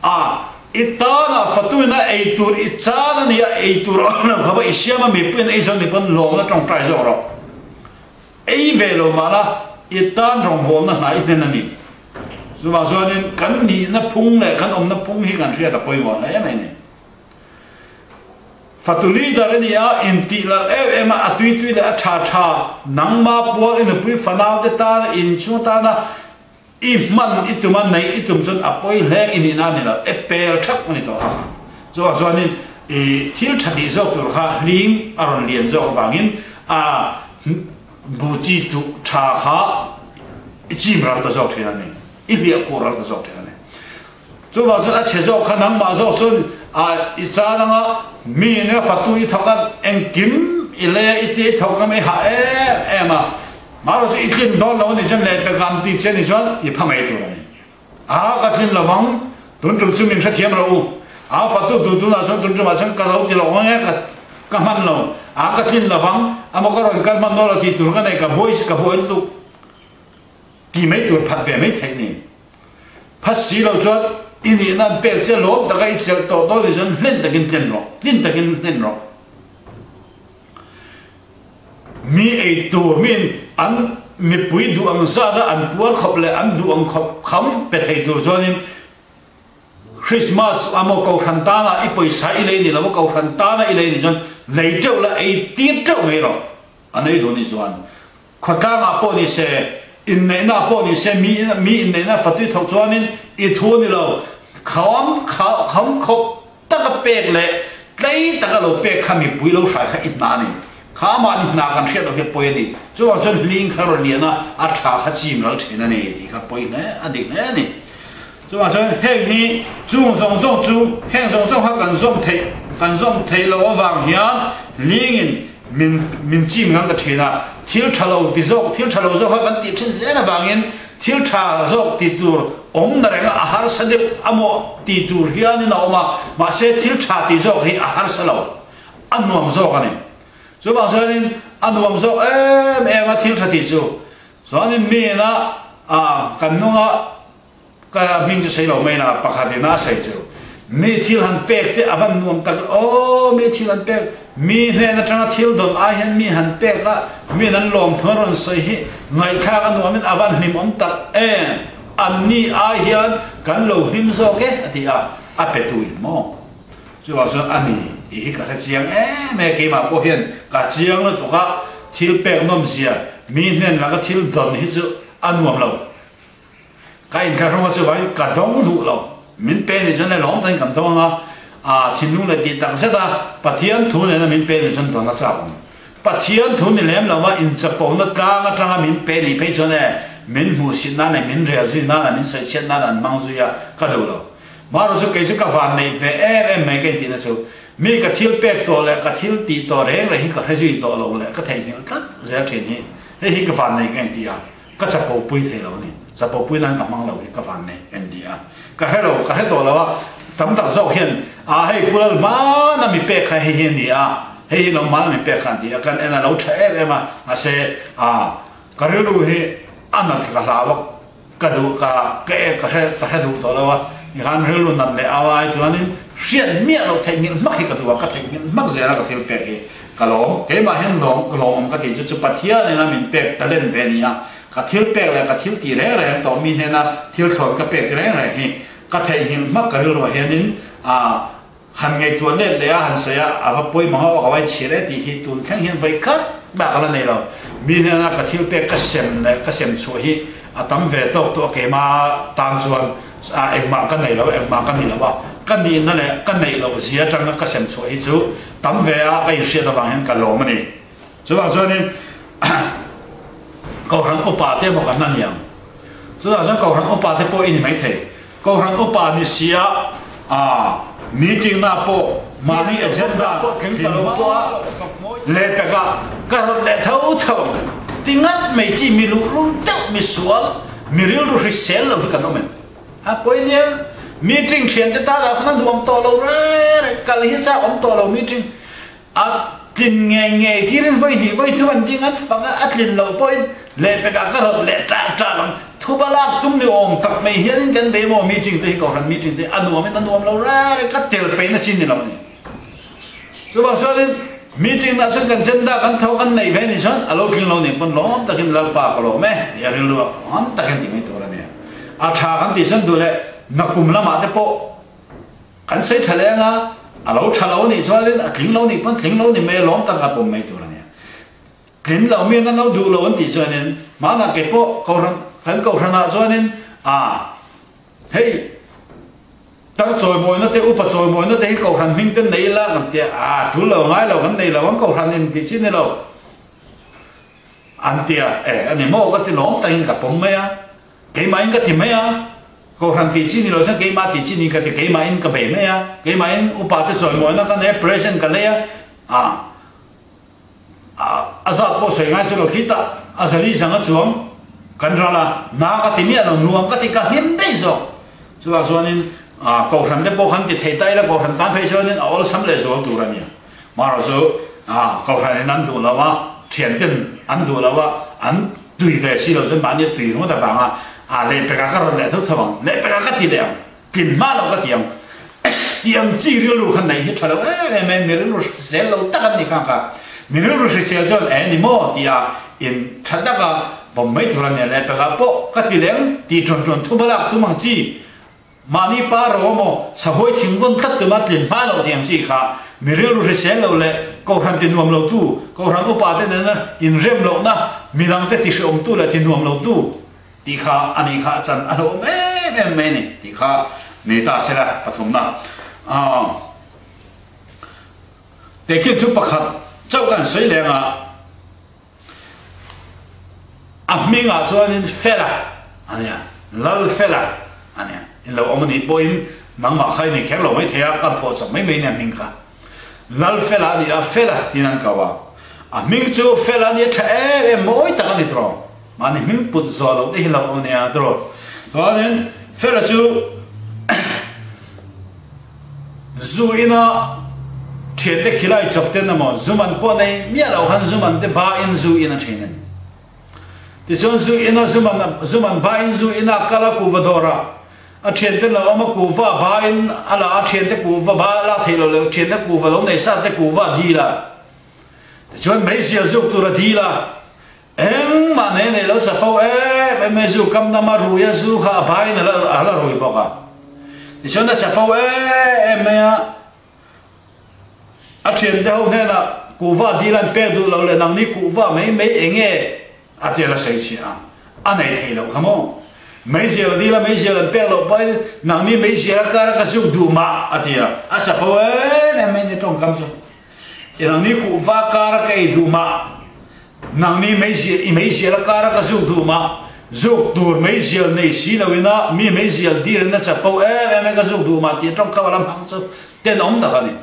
A, i tana fatuina ei tur i chan a nia, ei tur a awm lo kha pawh i siam a, mipuiin ei zawk ni pawn lawmna tawngtai zawk rawh. Ei ve lo mah la, i tan rawngbawlna hna i hnen a ni. Chuvang chuanin kan nihna phung leh kan awmna phung hi kan hriat a pawimawh hle mai a ni. Fatu leader a ni a, intih lal em em a, a tui tui leh a tha tha, nangma pual i nupui fanau te tana, inchhung tana, I hman i tum a, neih i tum chuan a pawi hle i nihna a ni lo, e pel thak a ni tawh kha kha. Chuvang chuanin i thil tha tih zawk tur kha hling a rawn lian zawk avangin a bu chi tuh tha kha i chim ral ta zawk thin a ni, i hliah kuh ral ta zawk thin a ni. Chuvang chuan a chhe zawk kha nangmah zawk chuan a i chan anga mi in a fatu i thawk a engkim i lei a i ti i thawk ngam i hah em em a mahlo chu i tlin dawn lo a nih chuan lehpek ang tih che nih chuan i pha mai tur a ni. A ka tlin lo ang tun tum chu min hrethiam rawh u a fatu tu tunah chuan tun tumah chuan ka lo ti lo ang e ka ka hman lo a ka tlin lo ang amaw ka rawn kal hman dawn lo tih tur ka nei ka buai ka buai lutuk ti mai tur phat ve mai theih ni. Phat si lo chuan i nihna an pek che lawm taka i chelh tawh dawn ni chuan hlen takin tlen rawh, tlin takin hlen rawh. Mi ei tur miin an mipui duh ang zat a an puar khawp leh an duh ang khawp kham pe thei tur chuanin Christmas a maw Kohhran tana i pawisa i lei ni lo a Kohhran tana i lei ni chuan lei teuh la ei tir teuh mai rawh an ei duh ni chuan. Khawtlangah pawh ni se, inneihnaah pawh ni se, mi mi inneihna fatui tho chuanin i thu ni lo, kham kham khawp taka pek leh tlei taka lo pek kha mipui lo hrai kha i hna a ni. Kha amah ni hna kan hriat loh hi a pawi a ni. Chuvang chuan hling kha rawn lian a, a tha kha chim ral thin a ni tih kha pawi hle a dik hle a ni. Chuvang chuan heng hi chung zawng zawng chu heng zawng zawng kha kan zawm theih kan zawm theih loh avang hian hlingin min min chim ngang ta thin a, thil tha lo ti zawk thil tha lo zawk kha kan tih thin zel avangin thil tha zawk ti tur awm na reng a a harsa deuh a maw ti tur hianin a awm a, mahse thil tha ti zawk hi a harsa lo a nuam zawk a ni. Chuvang chuanin a nuam zawk em em a thil tha tih chu chuanin mi ina kan nunga. Ka hming chu sei lo mai la, pakhat in a sei chu. Mi thil han pek te a van nuam tak aw, mi thil han pek, mi hnen atanga thil dawn ai hian mi han pek a, mi an lawm thu an rawn sawi hi ngaihthlak a nuam in a van hlim awm tak em, an ni ai hian kan lo hlim zawk e a ti a, a pe tu in maw? Chuvang chuan a ni tih hi ka hre chiang em e, keimah pawh hian ka chiang lutuk a, thil pek nawm zia, mi hnen laka thil dawn hi chu a nuam lo. Ka inthlahrung a chuvangin ka dawng duh lo. Min pe nih chuan le lawm takin kan dawng anga, aa thinlung leh tih tak zet a Pathian thu nena min pe nih chuan dawn a chak awm. Pathian thu ni lem lova inchapona tlang atanga min pe nih phei chuan e min hmuhsit nan leh min rel zui nan leh min sawichhiat nan an hmang zui a ka duh lo. Marawh chu kei chu ka van neih ve em em mai ka intihna chu mi ka thil pek tawh leh ka thil tih tawh reng reng hi ka hre zui tawh lo leh ka theihnghilh tlat zel thin hi hei hi ka van nei ka inti a. Ka chapo pui thei lo a ni. Chapo pui nan ka hmang lo hi ka van nei en ni a. Ka hre lo, ka hre tawh lo a, tam tak zawk hian a hei Pu Lalhmana mi pek kha hei hi a ni a, hei hi Lalhmana mi pek kha an ti a, kan en a lo tha em em a, mahse a ka rilru hi a nat ka hlau a, ka duh ka ka e ka hre ka hre duh tawh lo a, nikhan rilru nat leh au ai chuanin hriat miah loh theihnghilh hmak hi ka duh a, ka theihnghilh hmak zel a ka thil pek hi. Ka lawm, keimah hian lawm ka lawm awm ka tih chu chu Pathian ina min pek talent ve nia, ka thil pek leh ka thil tih reng reng tawh mi hnena thil thlawn ka pek reng reng hi ka theihnghilh hmak ka rilruah hianin a han ngaihtuah let leh a han sawi a, a va pawi mang a aw ka vai chhir e tih hi tun thleng hian vawi khat bak a la nei lo. Mi hnena ka thil pek ka sem leh ka sem chhuah hi a tam ve tawk tawh a keimah tan chuan a engmah ka nei lo engmah ka ni lo a, ka nihna leh ka neih loh zia atanga ka sem chhuah hi chu tam ve a ka inhriat avang hian ka lawm a ni. Chuvang chuanin Kohhran upa te emaw kan la ni ang. Chutah chuan Kohhran upa te pawh i ni maithei. Kohhran upa ni sia a meeting na pawh mahni agenda pawh tling ta lo pawh a lehpek a ka rawn leh tho tho ang. Ti ngat mai chi mi luhlul deuh mi sual mi rilru hrisel lo hi kan awm em? A pawi nia, meeting thiante tan ah khan a nuam tawh lo reng reng, kal hi chak awm tawh lo meeting a tlin ngei ngei tirin vawi hnih vawi thum an ding an fak a, a tlin loh pawhin lehpek ah ka rawt leh ṭah ṭah ang, thuba lak tum ni awm tak mai hianin kan bei maw meeting te hi kohhran meeting te hi a nuam in a nuam lo reng reng, ka tel peihna chin ni lo a ni. Chuvang chuanin meeting ah chuan kan agenda kan tho kan neih ve ni chuan a lo tling lo nih pawn lawm takin Lalpa ka lawm e tih a rilru a awm takin ti mai tur a ni. A tha kan tih chuan duh leh nakum lamah te pawh kan sawi tha leng a, a lo tha lo nih chuanin a tling lo nih pawn tling lo ni mai a lawm tak a pawm mai tur a ni. Tling lo mi an lo duh lo an tih chuanin hmanah kei pawh kohhran kan kohhranah chuanin a hei Tar chawimawina te, upa chawimawina te hi kohhran hming ten nei ila kan tia, a tul lo ngai lo kan nei lo ang kohhran in tih chi ni lo an tia, e a ni maw ka ti lawm takin ka pawm mai a, keimahin ka ti mai a, kohhran tih chi ni lo chuan keimah tih chi ni ka ti, keimahin ka bei mai a, keimahin upa te chawimawina ka nei a, present ka lei a, a. A zat pawh sawi ngai chu lo khi tah a zali zang a chuang kan ral a, na ka ti miah lo, nuam ka ti ka hlim daih zawk. Chuvang chuanin Kohhran te pawh khan ti thei ta ila Kohhran tan phei chuanin a awlsam leh zual tur a nia. Marawh chu Kohhranin an duh lo a, thianten an duh lo a, an tui ve si lo chuan mahni a tui ringawt avanga lehpekah ka rawn leh tho tho ang, lehpekah ka ti leh ang. Tlin hma lo ka ti ang. Ti ang chi rilru kha neih hi tha lo em em e, mi rilru hrisel lo tak an ni kha kha. Mi rilru hrisel chuan e ni maw tia in tha taka bawm mai tur a nia leh pekah pawh ka ti leng ti ṭawn ṭawn thu balak tum ang chi. Mahni pa ro emaw sahuai thing vawn tlat tuma tlin hma lo ti ang chi kha mi rilru hrisel lo leh kohhran ti nuam lo tu, kohhran upa te nena inrem lohna midangte ti hreawmtu leh ti nuam lo tu. Tih kha a nih kha a chan a hlauhawm em em mai a ni tih kha nei ta se la pathumna tehkhin thu pakhat chauh kan sawi leng a, a hmingah chuanin Fela a nia, Lal Fela a nia, in lo awm a nih pawhin nangmah kha i ni kher lo maithei a, kan phuah chawp mai mai nia hming kha. Lal Fela a ni a, Fela tiin an kau a. A hming chu Fela a ni a, tha em em mawi tak a ni tawh. Mahni hming put zawh loh te hi lo awm nia tawh. Chuanin Fela chu zu ina thiante khilai chawp ten emaw zu man pawh nei miah loh khan zu man te ba in zu in a thin a ni. Tichuan zu ina zu man zu man ba in zu ina kal a kuhva dawrah. A thiante lo awm a kuhva ba in a la a, thiante kuhva ba a lak theih lo leh thiante kuhva lo nei sa te kuhva a dil a. Tichuan meizial zuk tur a dil a, engmah nei nei lo chapo em em mai zu kam nama rui a zu kha a ba in a la rui bawk a. Tichuan a chapo em em mai a, a thiante ho hnenah kuhva dil an pek duh lo leh nangni kuhva mai mai eng nge a ti a la sawi chhiah a, a nei thei loh kha maw? Meizial a dil a, meizial an pek loh pawhin nangni meizial a kar a ka zuk duh mah a ti a, a chapo em em mai ni tawngkam chu. I nangni kuhva kar a ka ei duh mah, nangni meizial i meizial a kar a ka zuk duh mah, zuk tur meizial nei si lo ina mi meizial dir in a chapo em em mai ka zuk duh mah tih a tawngkam a la hmang chu tenawm tak a ni.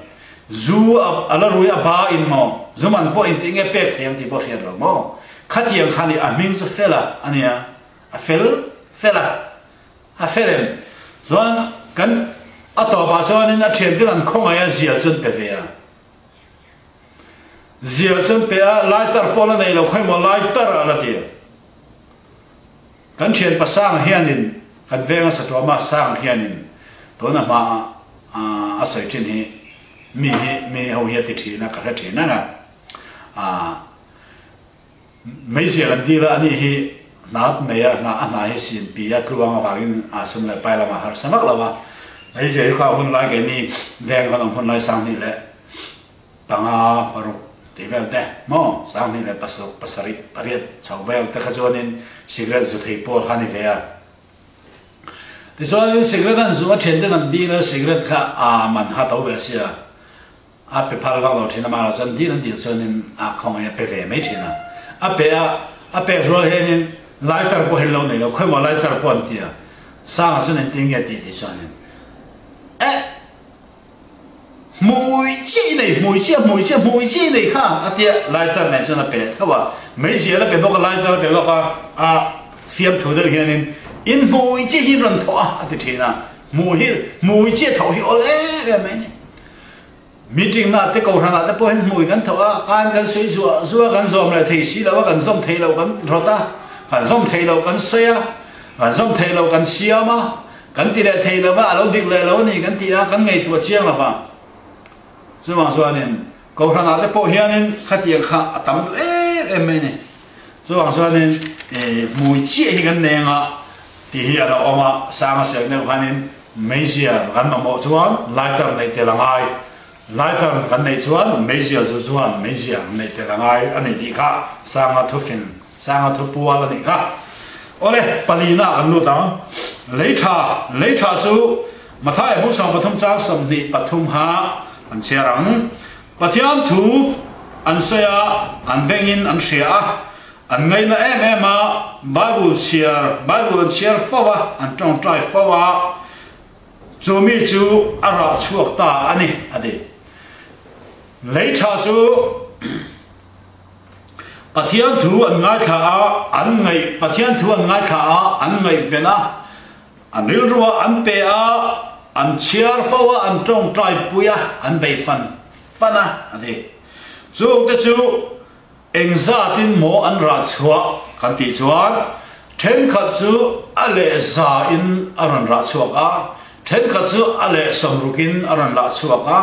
Zu a la rui a ba in maw, zu man pawh in tih nge pek thei ang tih pawh hriat lo maw? Khatiang kha ni a hming chu Fela a nia, a fel Fela, a fel em? Chuan kan a tawpah chuanin a thianten an khawngaih a zial chu an pe ve a. Zial chu an pe a, lighter pawh la nei lo khawi maw lighter a la ti a. Kan thianpa sang hianin kan venga satuama sang hianin tuna hmaa a sawi thin hi mi hi mi ho hi a ti thin a ka hre thin reng a. Meizial an dil a ani hi hna nei a hna a hna hi sinpi a tluang avangin a sum leh pai lamah harsa vak lo a. Meizial hi kha hun lai keini veng kan awm hun lai sang hnih leh panga paruk tih vel te maw 12 leh pasaruk pasarih pariat chho vel te kha chuanin cigarette zu thei pawl kha a ni ve a. Tichuanin cigarette an zu a thian ten an dil a cigarette kha aa man kha to ve sia a pe phal vak lo thin a mahlo chuan dil an dil chuanin a khawngaih a pe ve mai thin a. A pe a a pek rual hianin lighter pawh hi an lo nei lo khawimaw lighter pawh an ti a sangah chuan engtin nge tih tih chuanin eh Hmui chiah i nei, hmui chiah, hmui chiah, hmui chiah i nei kha a tia lighter nen chuan a pe tho a, meizial a pe bawk a, lighter a pe bawk a, a fiamthu deuh hianin in hmui chiah hi in rawn thawh a a ti thin a, hmui hi, hmui chiah thawh hi awl em em mai a ni. Meeting na te kohhran ah te pawh hian hmui kan thawh a, kan kan sawi zuah zuah a, kan zawm leh thei si lo a, kan zawm thei loh kan rawt a, kan zawm thei loh kan sawi a, kan zawm thei loh kan siam a, Kan ti leh thei lo va, a lo dik leh lo a ni kan ti a, kan ngaihtuah chiang lo va. Chuvang chuanin Kohhranah te pawh hianin khatiang kha a tam duh em em mai a ni. Chuvang chuanin hmui chiah hi kan neng a tih hi a lo awm a, sang a siak deuh khanin meizial kan mamawh chuan lighter neih tel a ngai, lighter kan neih chuan meizial zu chuan meizial neih tel a ngai a ni tih kha sanga thufin Sanga thupual a nih kha. Awle, palina kan lut ang. Lei tha, lei tha chu Mathaia hmun 13 chang 23 ha an chhiar ang. Pathian thu an sawi a, an bengin an hria a, an ngaihna em em a, Bible chhiar, Bible an chhiar fo a, an tawngtai fo a, chu mi chu a rah chhuak ta a ni, a ti. Lei tha chu. Pathian thu an ngaithla a, an ngaih, Pathian thu an ngaithla a, an ngaihven a, an rilru a, an pe a, an chhiar fo a, an tawngtai pui a, an bei fan fan a, a ti. Chungte chu engzatin maw an rah chhuah kan tih chuan thenkhat chu a leh za in a rawn rah chhuak a, thenkhat chu a leh sawmrukin a rawn lah chhuak a,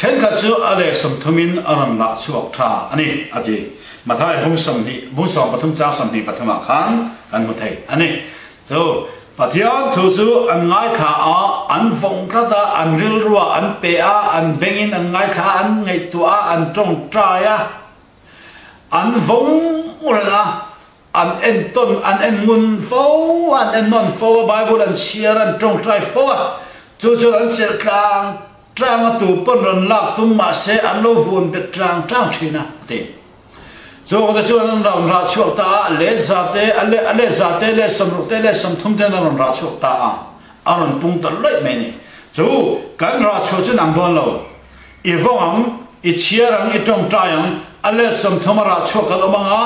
Thenkhat chu a leh sawmthumin a rawn lah chhuak tha a ni, a ti. Mathai bung 20, bung 13 chang 23 ah khan kan hmu thei a ni. Chu Pathian thu chu an ngaithla a, an vawng tlat a, an rilruah an pe a, an bengin an ngaithla a, an ngaihtuah a, an tawngtai a, an vawng reng a, an entawn, an en ngun fo a, an en nawn fo a, Bible an chhiar a, an tawngtai fo a, chu chuan an chelh tlang tlang a, tu pawn rawn lak tum mahse an lo vun bet tlang tlang thin a, a ti. Chungte chuan an rawn rah chhuak ta a, let za te, a let a let za te, let 60 te, let 30 ten an rawn rah chhuak ta a, a rawn pung ta luaih mai a ni. Chu kan rah chhuah chu nang dawn lo. I vawng ang, i chhiar ang, i tawngtai ang, a let 30 a rah chhuak kan awm ang a,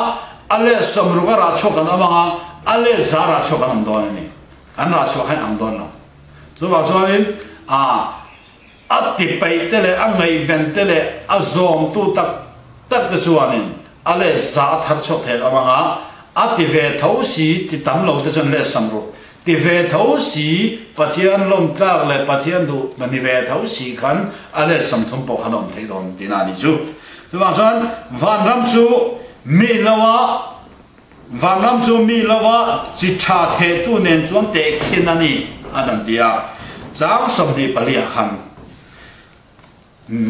a let 60 a rah chhuak kan awm ang a, a let za rah chhuak kan awm dawn a ni. Kan rah chhuak hian ang dawn lo. Chuvang chuanin a a ti peih te leh a ngaihven te leh a zawmtu tak tak te chuanin a let za a thar chhuak thei an awm ang a, a ti ve tho si ti tam lo te chuan let 60. Ti ve tho si, Pathian lawmtlak leh Pathian duh ni ve tho si khan a let 30 pawh khan a awm thei dawn tihna a nih chu. Chuvang chuan vanram chu mi lova vanram chu mi lova chi tha thehtu nen chuan tehkhin a ni a rawn ti a, chang 24 ah khan.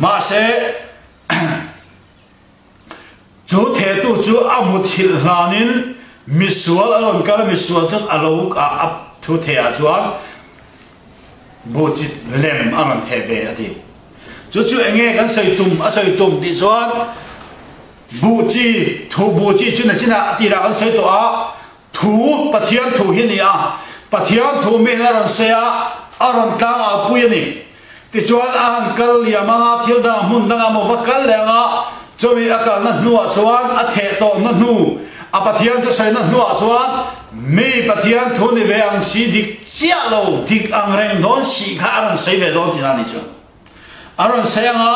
Mahse. Chu thehtu chu a muthilh hlanin misual a rawn kal a, misual chuan a lo a thu theh ah chuan buhchit lem a rawn theh ve a ti. Chu chu enge kan sawi tum a sawi tum tih chuan buhchi thu buhchi chu nachinah a tirah kan sawi tawh a, thu Pathian thu hi a ni a, Pathian thu miin a rawn sawi a, a rawn tlang au pui a ni. Tichuan a han kal liam anga thil dang hmun dangah maw va kal leh anga chumi a kalna hnuah chuan a theh tawhna hnu a Pathian thusawina hnuah chuan mi Pathian thu ni ve ang si dik chiah lo dik ang reng dawn si kha a rawn sawi ve dawn tihna a ni chu. A rawn sawi anga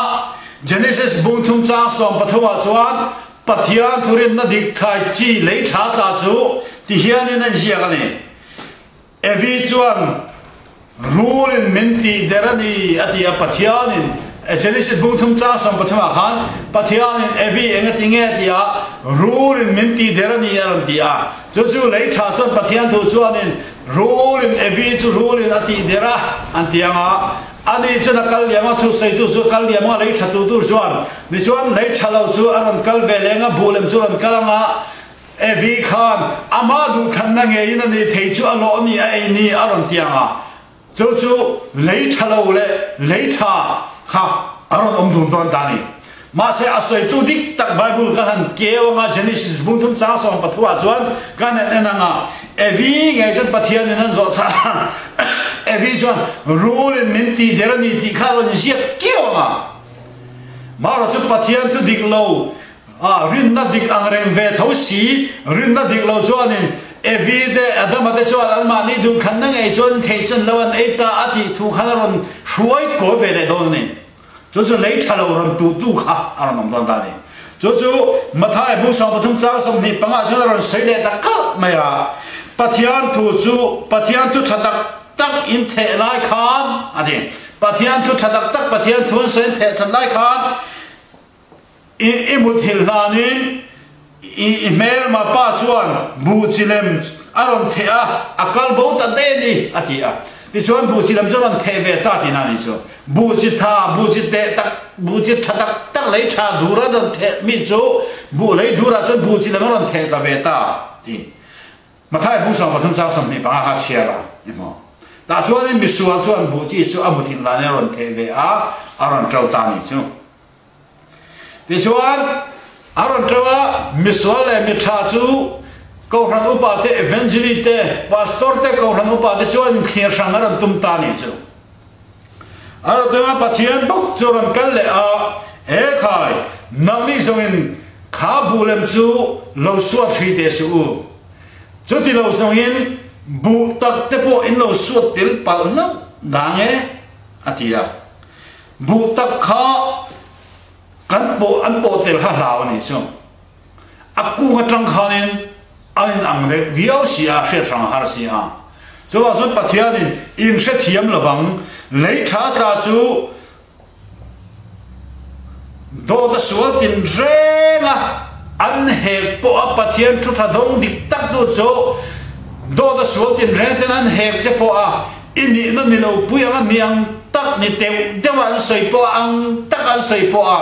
Genesis bung thum chang 13 ah chuan Pathian thurinna dik thlai chi lei tha tla chu ti hianin an ziak a ni. Evi chuan, Rulin min tih der a ni, a ti a. Pathianin, Genesis bung thum chang 13 ah khan, Pathianin Evi eng a ti nge a ti a, Rulin min tih der a ni, a rawn ti a. Chu chu lei tha chuan Pathian thu chuanin, Rulin Evi chu rulin a tih der a, an ti ang a. Ani chuan a kal liam a, thusawitu chu a kal liam ang a, lei tha tu tur chuan. Tichuan, lei tha lo chu a rawn kal ve leng a, buh lem chu a rawn kal ang a. Evi khan amah duhthlanna ngeiin a ni thei chu a lawh ni a ei ni a rawn ti ang a, chu chu lei tha lo leh lei tha kha a rawn awm dun dawn ta a ni. Mahse a sawitu dik tak Bible kan han keu anga Genesis bung thum chang 13 ah chuan kan han en anga Evi ngei chuan Pathianin an zawh chah a, Evi chuan rulin min tih der a ni tih kha a rawn ziak keu anga marawh chu Pathian thu dik lo A rinna dik ang reng ve tho si, rinna dik lo chuanin Evi te Adama te chuan anmahni duhthlanna ngei chuan thei chuan lo an ei ta a tih thu khan a rawn hruai kawi ve leh dawn a ni. Chu chu lei tha lo rawn tuhtu kha a rawn awm dawn ta a ni. Chu chu Mathai bung 13 chang 25 chuan a rawn sawi leh ta kalh mai a, Pathian thu chu Pathian thu tha tak tak in theh lai khan a ti. Pathian thu tha tak tak Pathian thu an sawi an theh that lai khan I muthilh hlanin i hmelma pa chuan buh chi lem a rawn theh a, a kal bo ta daih a ni, a ti a. Tichuan buh chi lem chu a rawn theh ve ta tihna a ni chu. Buh chi tha, buh chi teh tak, buh chi tha tak tak lei tha dur a rawn theh mi chu buh lei durah chuan buh chi lem a rawn theh tla ve ta ti. Mathai bung 13 chang 25 kha chhiar a ni maw? Tah chuanin misual chuan buh chi chu a muthilh hlanin a rawn theh ve a, a rawn to ta a ni chu. Tichuan, a rawn ṭeuh a, misual leh mitha chu Kohhran upa te, Evangeli te, Pastor te, Kohhran upa te chuan inthlir hrang a rawn tum ta a nih chu. A rawn tum a, Pathian bawk chu a rawn kal leh a, He khai, nangni zawngin kha buh lem chu lo suat hri teh suh u. Chuti lo zawngin buh tak te pawh in lo suat tel palh hlauh dang e, a ti a. Buh tak kha kan pawh an pawh tel kha hlau a nih chu. A kung atang khanin an in ang deuh viau si a, hriat hrang a har si a. Chuvang chuan Pathianin in hrethiam lovang, lei tha tla chu dawt a sual tin reng a, an hek pawh a Pathian thu tha dawng dik tak tu chu dawt a sual tin reng ten an hek che pawh a, I nihna ni lo pui anga ni ang tak ni teuh deuh a an sawi pawh a, ang tak an sawi pawh a,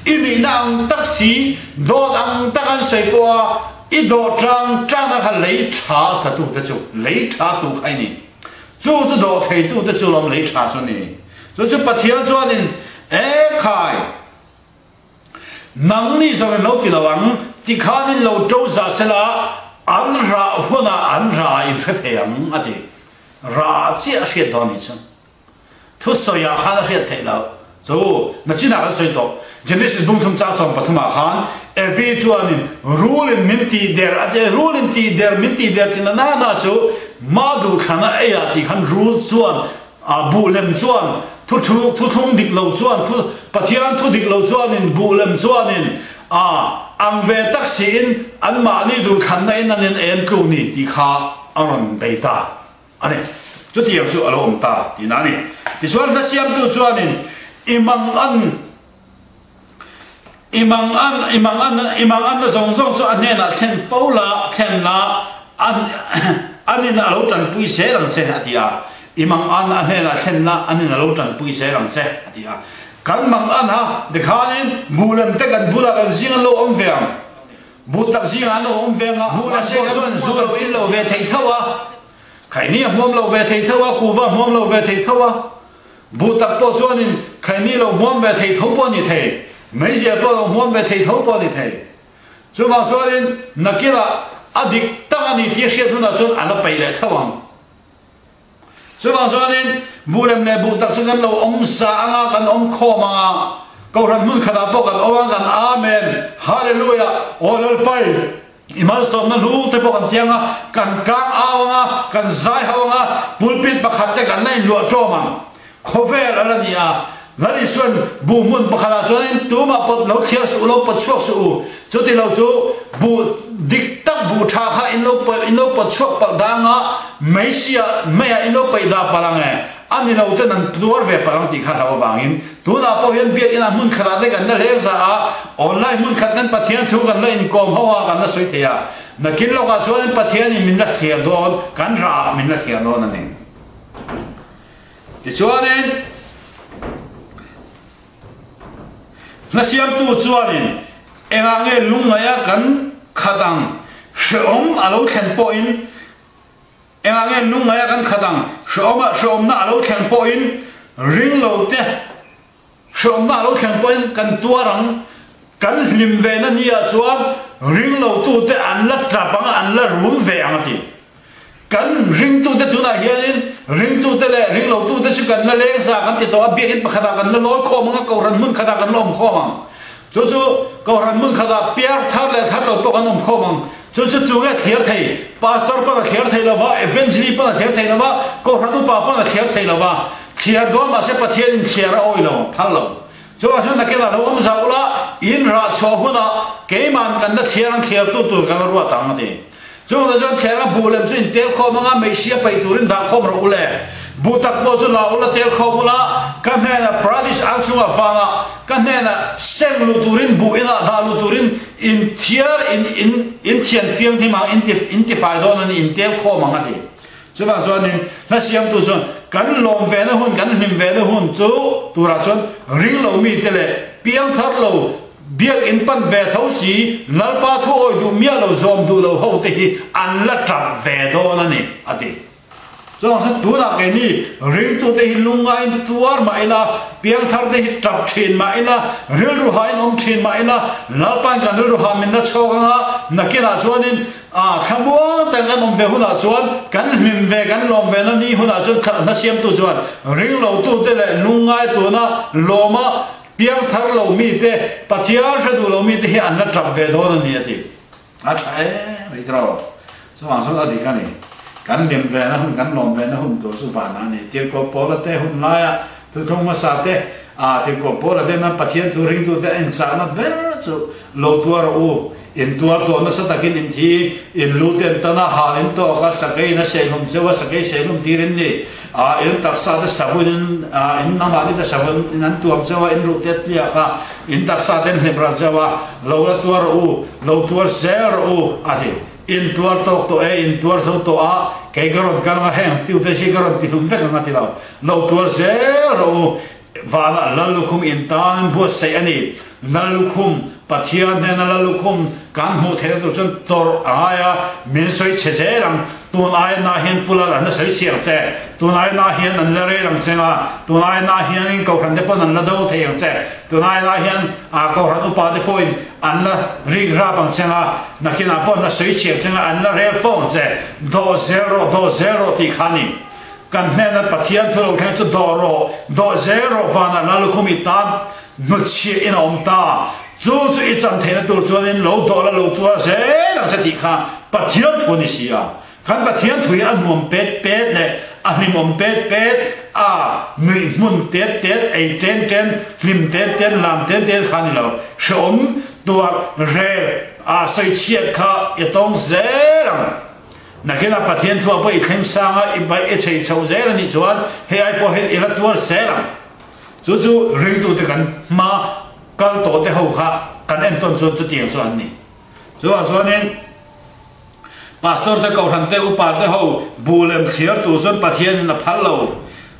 i nihna ang tak si dawt ang tak an sawi pawh a, i dawh tang tang a kha lei tha tla tu te chu lei tha tu kha i ni. Chu chu dawh thei tu te chu lawm lei tha chu ni. Chu chu Pathian chuanin e khai Nangni zawng in lo ti lo ang, tikhan in lo to zah sela an rah hunah an rah in hre thei ang, a ti. Rah chiah a hriat dawn nih chu. Thusawi ah khan a hriat theih loh. Chu, nachinah kan sawi tawh. Genesis bung thum chang 13 ah khan Evi chuanin rul in min tih der a ti, rul in tih der, min tih der ti na na na chu mah duhthlan a ei ah tih khan rul chuan A buh lem chuan thu thu thuthlung dik lo chuan thu Pathian thu dik lo chuanin buh lem chuanin a ang ve tak siin anmahni duhthlanna in an in en tlu ni tih kha. a rawn bei ta a ni. Chutiang chu a lo awm ta tihna a ni. Tichuan hla siamtu chuanin i mang an i mang an i mang an i mang anna zawng zawng chu a hnenah thlen fo la thlen la an anin a lo tanpui zel ang che a ti a. I mang an a hnenah thlen la anin a lo tanpui zel ang che a ti a. Kan mang an ha tikhanin buh lem te kan bulah kan zing an lo awm ve ang. Buh tak zingah an lo awm ve ang a, buh lem pawh chuan zu lo in lo ve thei tho a, khaini a hmuam lo ve thei tho a, kuva a hmuam lo ve thei tho a, buh tak pawh chuanin khaini lo hmuam ve thei tho pawh a ni thei, meizial pawh lo hmuam ve thei tho pawh a ni thei. Chuvang chuanin nakinah a dik tak a ni tih a hriat hunah chuan a la peih leh tho ang. Chuvang chuanin buh lem leh buh tak chu kan lo awm sa anga kan awm khawm anga Kohhran hmun khatah pawh kan awm ang kan Amen Hallelujah Aw Lalpai i malsawmna hlur te pawh kan ti anga kan tlang au anga kan zai ho anga pulpit pakhat te kan la inluah ṭawm ang khawvel a la ni a Lal Isuan buh hmun pakhatah chuanin tumah pawt lo thliar suh u lo pawt chhuak suh u chuti lo chu buh dik tak buh tha kha in lo in lo pawt chhuak palh dang a meisia meiah in lo peih dah palh ang e a ni lo ten an tuar ve palh ang tih kha hlau avangin tunah pawh hian biakinn ah hmun khatah te kan la hleng za a online hmun khat kan Pathian thu kan la inkawm ho a kan la sawi thei a nakin lawkah chuanin Pathianin min la thliar dawn kan rah ah min la thliar dawn a ni. Tichuanin, hnasiamtu chuanin engah nge lungngaia kan khat ang hrehawm a lo thlen pawhin, engah nge lungngaia kan khat ang hrehawm hrehawmna a lo thlen pawhin ringlote hrehawmna a lo thlen pawhin kan tuar ang, kan hlim vena nia chuan ringlotute an la tap ang a, an la rum ve ang a ti. Kan ringtute tunah hianin ringtute leh ringlotute chu kan la leng za kan ti tawh a, biakinn pakhatah kan la lawi khawm ang a, kohhran hmun khatah kan la awm khawm ang. Chu chu kohhran hmun khatah piar thar leh thar lo pawh kan awm khawm ang. Chu chu tunge thliar thei? Pastor pawn a thliar thei lo va, Evangelist pawn a thliar thei lo va, kohhran upa pawn a thliar thei lo va. Thliar dawn mahse Pathianin thliar a awi lo, phal lo. Chuvang chuan nakinah lo awm zau ula, in rah chhuah hunah keiman kan la thliar ang thliartu tur kan la ruat ang a ti. Chungah chuan thlenga buh lem chu in tel khawm anga meisia peih turin dah khawm rawh u le. Buh tak pawh chu la ula tel khawm ula, ka hnenah Paradis ang chungah vanah ka hnenah seng luh turin buh inah dah luh turin in thiar in in in thian fiang hnim ang in ti in ti fai dawn a ni in tel khawm ang a ti. Chuvang chuanin hla siamtu chuan kan lawm vena hun kan hlim vena hun chu turah chuan ring lo mite leh piang thar lo Biakinn pan ve tho si, Lalpa thu awi duh miah lo zawm duh lo ho te hi an la tap ve dawn a ni, a ti. Chuvang chuan tunah keini ringtute hi lungngaiin tuar mah ila, piangthar te hi tap thin mah ila, rilru hain awm thin mah ila, Lalpain kan rilru ha min la chhawk anga nakinah chuanin a thlamuang tak kan awm ve hunah chuan kan hlim ve kan lawm ve na ni hunah chuan hna siamtu chuan ringlotute leh lungngai tuna lawma Piangthar lo mite, Pathian hre duh lo mite hi an la tap ve dawn a ni a ti. A tha em mai tiraw? Chuvang chuan a dik a ni. Kan hlim ve na hun, kan lawm ve na hun tur chu vanah a ni. Tirhkoh Paula te hun laia thuthlung hmasa te, ah Tirhkoh Paula te nan Pathian thu ringtute a inchahna ber chu lo tuar rawh u. In tuar tawh nasa takin in thi, in lu ten tan a, hal in tawk a, sakei in a seihlum cheu a, sakei seihlum tir in ni. A, in taksa te savun in, a, in nangmahni te savun in an tuam cheu a, in ruh te a tliak a, in taksa te in hlim ral cheu a, lo la tuar rawh u, lo tuar zel rawh u, a ti. In tuar tawk tawh e, in tuar zo tawh a, kei ka rawn kal ang a, heng tiu te hi ka rawn ti hlum vek ang a ti lo, lo tuar zel rawh u. Vanah Lal lukhum in tan buatsaih a ni. Lal lukhum, Pathian hnena Lal lukhum kan hmuh theihna tur chuan tawrh a ngai a, min sawi chhe zel ang. Tun aia na hian Pu Lal an la sawi chhe ang che, tun aia na hian an la rel ang che nga, tun aia na hianin Kohhran te pawn an la do thei ang che, tun aia na hian Kohhran upa te pawhin an la rik rap ang che nga, nakinah pawh an la sawi chhe ang che nga, an la rel fo ang che. Dawh zel rawh, dawh zel rawh tih kha a ni. Kan hnena Pathian thu lo thleng chu dawh rawh, dawh zel rawh vanah la lukhum i tan hnutchhiah in a awm ta. Chu chu i chan theihna tur chuanin lo dawh la lo tuar zel ang che tih kha Pathian thu a ni si a. Kan Pathian thu hi a nuam pet pet leh a hlimawm pet pet, a nuih hmun tet tet, ei ten ten, hlim tet ten, lam ten ten kha a ni lo. Hrehawm tuar rel a sawichhiat kha i tawng zel ang. Nakinah Pathian thuah pawh i thleng sang a, i baih i chei chho zel a nih chuan hei ai pawh hian i la tuar zel ang. Chu chu ringtute kan hma kal tawh te ho kha kan entawn chuan chutiang chu an ni. Chuvang chuanin Pastor te Kohhran te Upa te ho bu lem thliar tur chuan Pathianin a phal lo.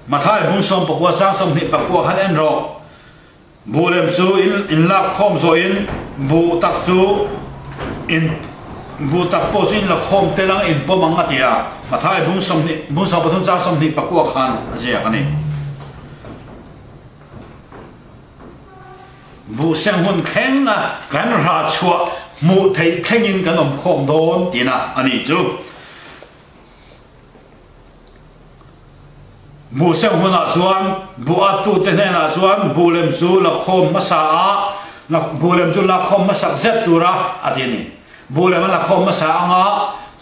Mathai bung 19 chang 24 khan en rawh. Buh lem chu in in lak khawm zawhin buh tak chu in buh tak pawh chu in la khawm tel ang in pawm ang a ti a, Mathai bung 20 bung 13 chang 29 khan a ziak a ni. Buh seng hun thleng a kan rah chhuah hmuh theih thlengin kan awm khawm dawn tihna a nih chu. Buh seng hunah chuan buh attute hnenah chuan buh lem chu la khawm hmasa a, buh lem chu la khawm hmasak zet tura a ti a ni. Buh lem an la khawm hmasa anga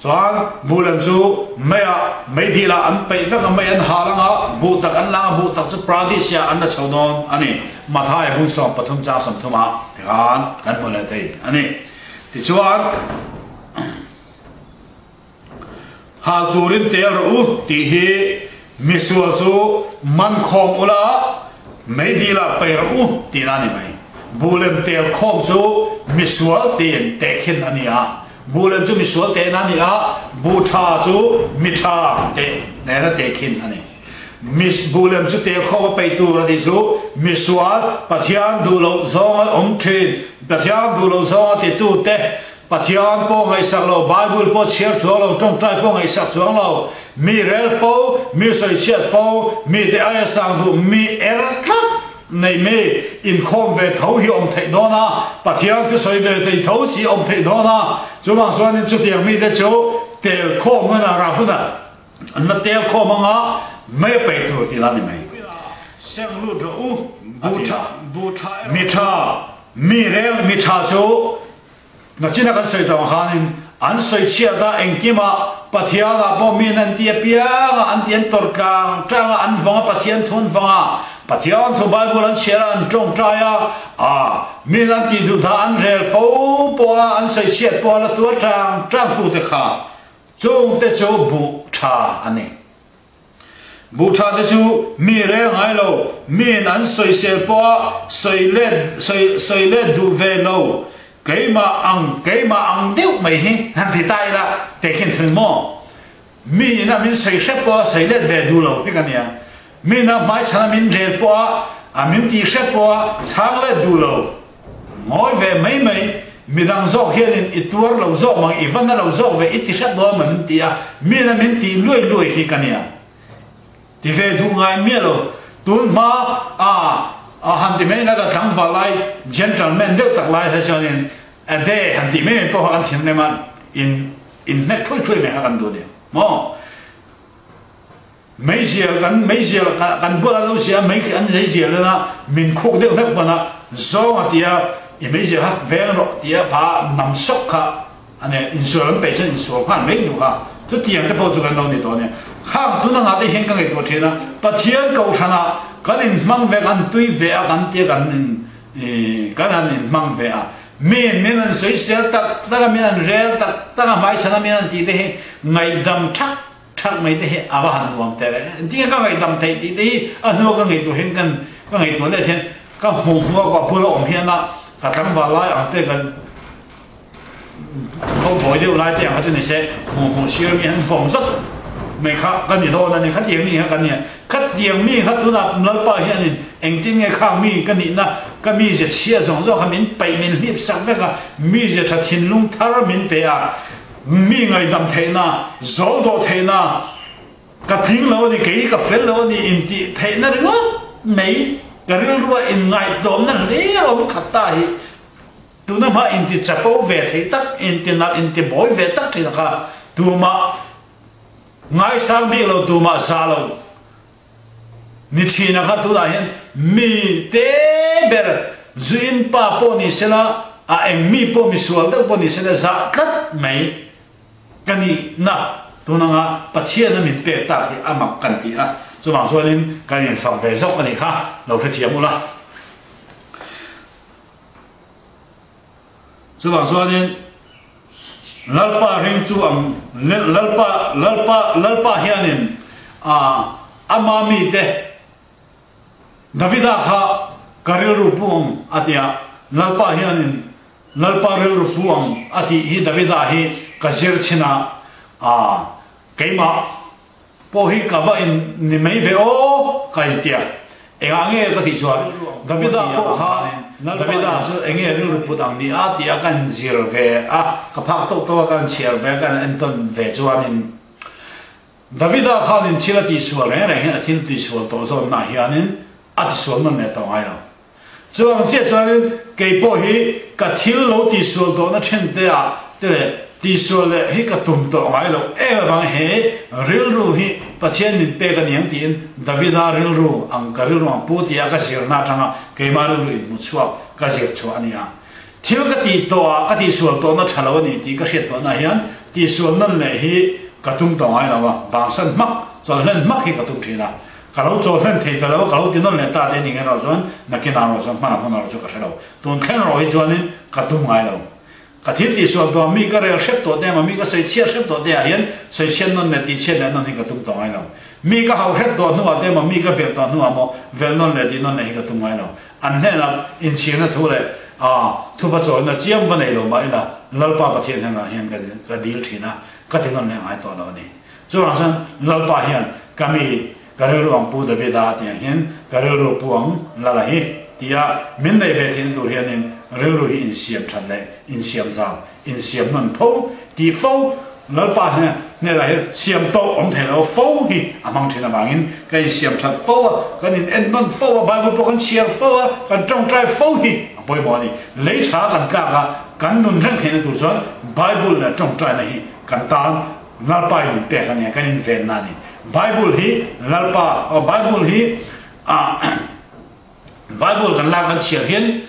chuan buh lem chu meiah meidilah an peih vek a, mei an hal anga buh tak an lang a, buh tak chu Paradis ah an la chho dawn a ni. Mathai bung 13 chang 30 ah tikhan kan hmu leh thei a ni. Tichuan. Hal turin tel rawh u tih hi misual chu man khawm ula meidilah pei rawh u tihna a ni mai. Buhlem tel khawm chu misual tiin tehkhin a ni a, buhlem chu misual tehna a ni a, buh tha chu mi tha teh nena tehkhin a ni. Buhlem chu tel khawm a pei tur a tih chu misual Pathian duh loh zawnga awm thin, Pathian duh loh zawnga titute Pathian pawh ngaihsak lo, Bible pawh chhiar chuang lo, tawngtai pawh ngaihsak chuang lo, mi rel fo, mi sawichhiat fo, mite aia sang duh, mi er tlat nei mi inkhawm ve tho hi awm theih dawn a, Pathian thu sawi ve thei tho si awm theih dawn a, chuvang chuanin chutiang mite chu tel khawm hunah rah hunah an la tel khawm anga mei a peih tur tih la ni mai. Seng lut rawh u, mi tha, mi rel, mi tha chu Nachina kan sawi tawh ang khanin an sawi chhiat a, engkimah Pathianah pawh miin an ti apiang a, an ti an tawrh tlang tlang a, an vawng a, Pathian thu an vawng a, Pathian thu Bible an chhiar a, an tawngtai a, a miin an tih duh hna an rel fo pawh a, an sawi chhiat pawh a la tuar tlang tlang tute kha chungte chu buh tha a ni. Buh tha te chu mi rel ngai lo, miin an sawisel pawh a sawi let sawi sawi let duh ve lo, keimah ang keimah ang deuh mai hi han ti ta ila tehkhin thung maw? Mi in a min sawi hrep pawh a sawi let ve duh lo vek a nia, miin a hmaichhan a min rel pawh a a min tih hrep pawh a chhang let duh lo. Ngawi ve mai mai, midang zawk hianin i tuar lo zawk mang, i va na lo zawk ve, i ti hret dawn maw min ti a, mina min tih luai luai hi ka nia. Ti ve duh ngai miah lo, tun hma a a han ti mai na ka tlangval lai gentleman deuh tak lai kha chuanin a de han tih mai mai pawh kha kan thinrim a, in in hnek thuai thuai mai kha kan duh a ni maw. Meizial kan meizial kan bual an lo sia mei khi an zeizial in a min khuk deuh hlek pawn a zawng a tia i meizial kha veng rawh tia pha nam sawk kha a ne insual an peih chuan insual nghal mai duh kha chutiang te pawh chu kan lo ni tawh a nia. Khang tun anga te hian ka ngaihtuah thin a Pathian kohhran ah kan in hmang ve kan tui ve a kan tia kan in kan han in hmang ve a min min an sawisel tak tak a min an rel tak tak a hmaichhan a min an tih te hi ngaihdam thak Ṭhat mai te hi a va han nuam teh reng. Engtin nge ka ngaihdam theih tih te hi a hnua ka ngaihtuah hian kan ka ngaihtuah leh hian ka hmuh hmuh a ka bula awm hian a ka tlangval lai ang te ka khaw buai deuh lai te ang kha chu ni se hmuh hmuh sir mi han vawm zawt mai kha ka ni dawn a ni. Khatiang mi kha ka nia. Khatiang mi kha tunah Lalpa hianin engtin nge khang mi ka nihna ka mizia chhia zawng zawng kha min paih min hlip sak vek a, mizia ṭha thinlung thar min pe a. Mi ngaihdam theihna, zawl dawh theihna, ka tling lo a ni, kei ka fel lo a ni intih theihna ringawt mai ka rilrua inngaihtlawmna hle awm khat ta hi tuna hma inti chapo ve thei tak, inti nalh, inti bawi ve tak thin kha tumah ngaisang bik lo, tumah za lo ni thin a kha tunah hian mi te ber zuin pa pawh ni sela a eng mi pawh misual deuh pawh ni sela zah tlat mai ka nih na tun anga Pathian a min pek tak hi a mak kan ti a chuvang chuanin kan infak ve zawk a nih kha lo hrethiam ula. Chuvang chuanin. Lalpa ringtu ang Lalpa Lalpa Lalpa hianin a ama mite Davida kha ka rilru pu ang a ti a, Lalpa hianin Lalpa rilru pu ang a tih hi Davida hi ka zir chhin a, a keimah pawh hi ka va in ni mai ve aw ka intia. Engah nge ka tih chuan Davida pawh kha Davida chu enge rilru put ang ni a tih a kan zir ve a, ka phak tawk tawk a kan chhiar ve a kan entawn ve chuanin Davida khanin thil a tihsual reng reng hian a thil tihsual tawh zawnnaah hianin a tisual nawn leh tawh ngai lo. Chuang chiah chuanin kei pawh hi ka thil lo tihsual tawhna then te ah te leh tihsual leh hi ka tum tawh ngai lo em avang he rilru hi Pathian min pek a niang tiin Davida rilru ang ka rilru ang pu tia ka zirna atanga keimah rilru inhmu chhuak ka zir chhuah a ni a. Thil ka tih tawh ah ka tihsual tawhna tha lo a ni tih ka hriat tawhna hian tihsual nawn leh hi ka tum tawh ngai lo a, vangsan hmak, chawlhlen hmak hi ka tum thin a. Ka lo chawl hlen thei ta lo a, ka lo ti nawn leh ta te ning erawh chuan nakin ah erawh chuan hman a hmun erawh chu ka hre lo. Tun thleng erawh hi chuanin ka tum ngai lo. Ka thil tihsual tawh a, mi ka rel hrep tawh te emaw, mi ka sawi chhiat hrep tawh te ah hian sawi chhiat nawn leh tih chhiat leh nawn hi ka tum tawh ngai lo. Mi ka hauh hrep tawh hnuah te emaw, mi ka velh tawh hnuah maw velh nawn leh tih nawn leh hi ka tum ngai lo. An hnenah inchhirna thu leh thupa chawina chiam va nei lo mah ila Lalpa Pathian hnenah hian ka dil thin a, ka ti nawn leh ngai tawh lo a ni. Chuvang chuan Lalpa hian ka mi ka rilru ang Pu Davida tih ang hian ka rilru pu ang Lala hi tia min nei ve theihna tur hianin rilru hi insiam that leh insiam zau, insiam nawn pho tih fo Lalpa hnenah hian siam tawh awm thei lo fo hi a hmang thin avangin ka insiam that fo a, kan in en nawn fo a, Bible pawh kan chhiar fo a, kan tawngtai fo hi a pawimawh a ni. Lei tha kan tlak a, kan nun reng theihna tur chuan Bible leh tawngtaina hi kan tan Lalpa in min pek a nia, kan invenna a ni. Bible hi Lalpa, Bible hi Bible kan lak kan chhiar hian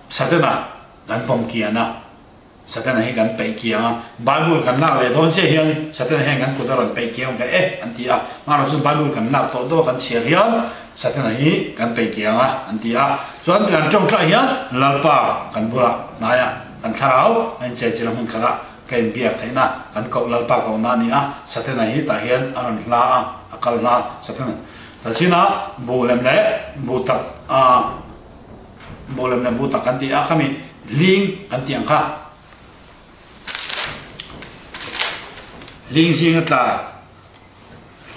Satana kan pawm kian a, Satana hi kan peih kiang a, Bible kan lak leh dawn chiah hian Satana hian kan kut a rawn peih kiang ve e an ti a, mahrawh chuan Bible kan lak tawh daw kan chhiar hian Satana hi kan peih kiang a an ti a, chuan kan tawngtai hian Lalpa kan bulah hnaiah kan thlarau a incheichilh a hmun khatah Ka inbiak theihna kan koh Lalpa kohna a ni a, Satena hi tah hian a rawn hla a, a kal hla Satena ta chin a, buh lem leh buh tak a, buh lem leh buh tak kan ti a, khami hling kan tih ang kha, hling zing a tla.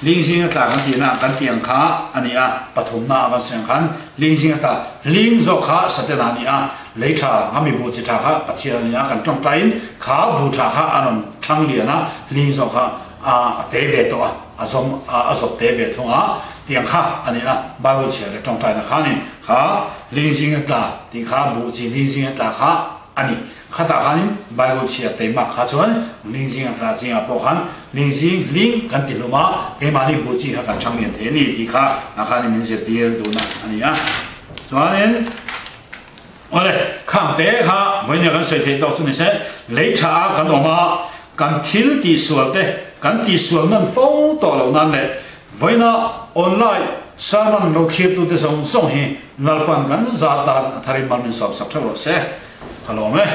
Lingzing a tla kan tihna kan tih ang kha a ni a, pathumna a kan sawi ang khan lingzing a tla, ling zawk kha Satena a ni a, lei tha a mi buh chi tha kha Pathian a ni a, kan tawngtaiin kha buh tha kha a rawn thang lian a, ling zawk kha a te ve tawh a, a zawm a zawp te ve thung a, tih ang kha a ni a, Bible chhiar leh tawngtaina khanin kha lingzing a tla tih kha buh chi lingzing a tla kha a ni. Khatah khanin Bible chhia teimak kha chuan lingzing a hla zingah pawh khan lingzing hling kan ti hlum a, keimahni buh chi kha kan chhang lian thei a ni tih kha ah khanin min zirtir duhna a ni a. Chuanin awle khang te kha vawinia kan sawi theih tawk chu ni se, lei tha a kan awm a, kan thil tihsual te kan tihsual nawn fo tawh loh nan leh vawiina online sermon lo thlirtute zawng zawng hi Lalpan kan za tan a tharin mal min sawmsak theuh rawh se. Ka lawm e.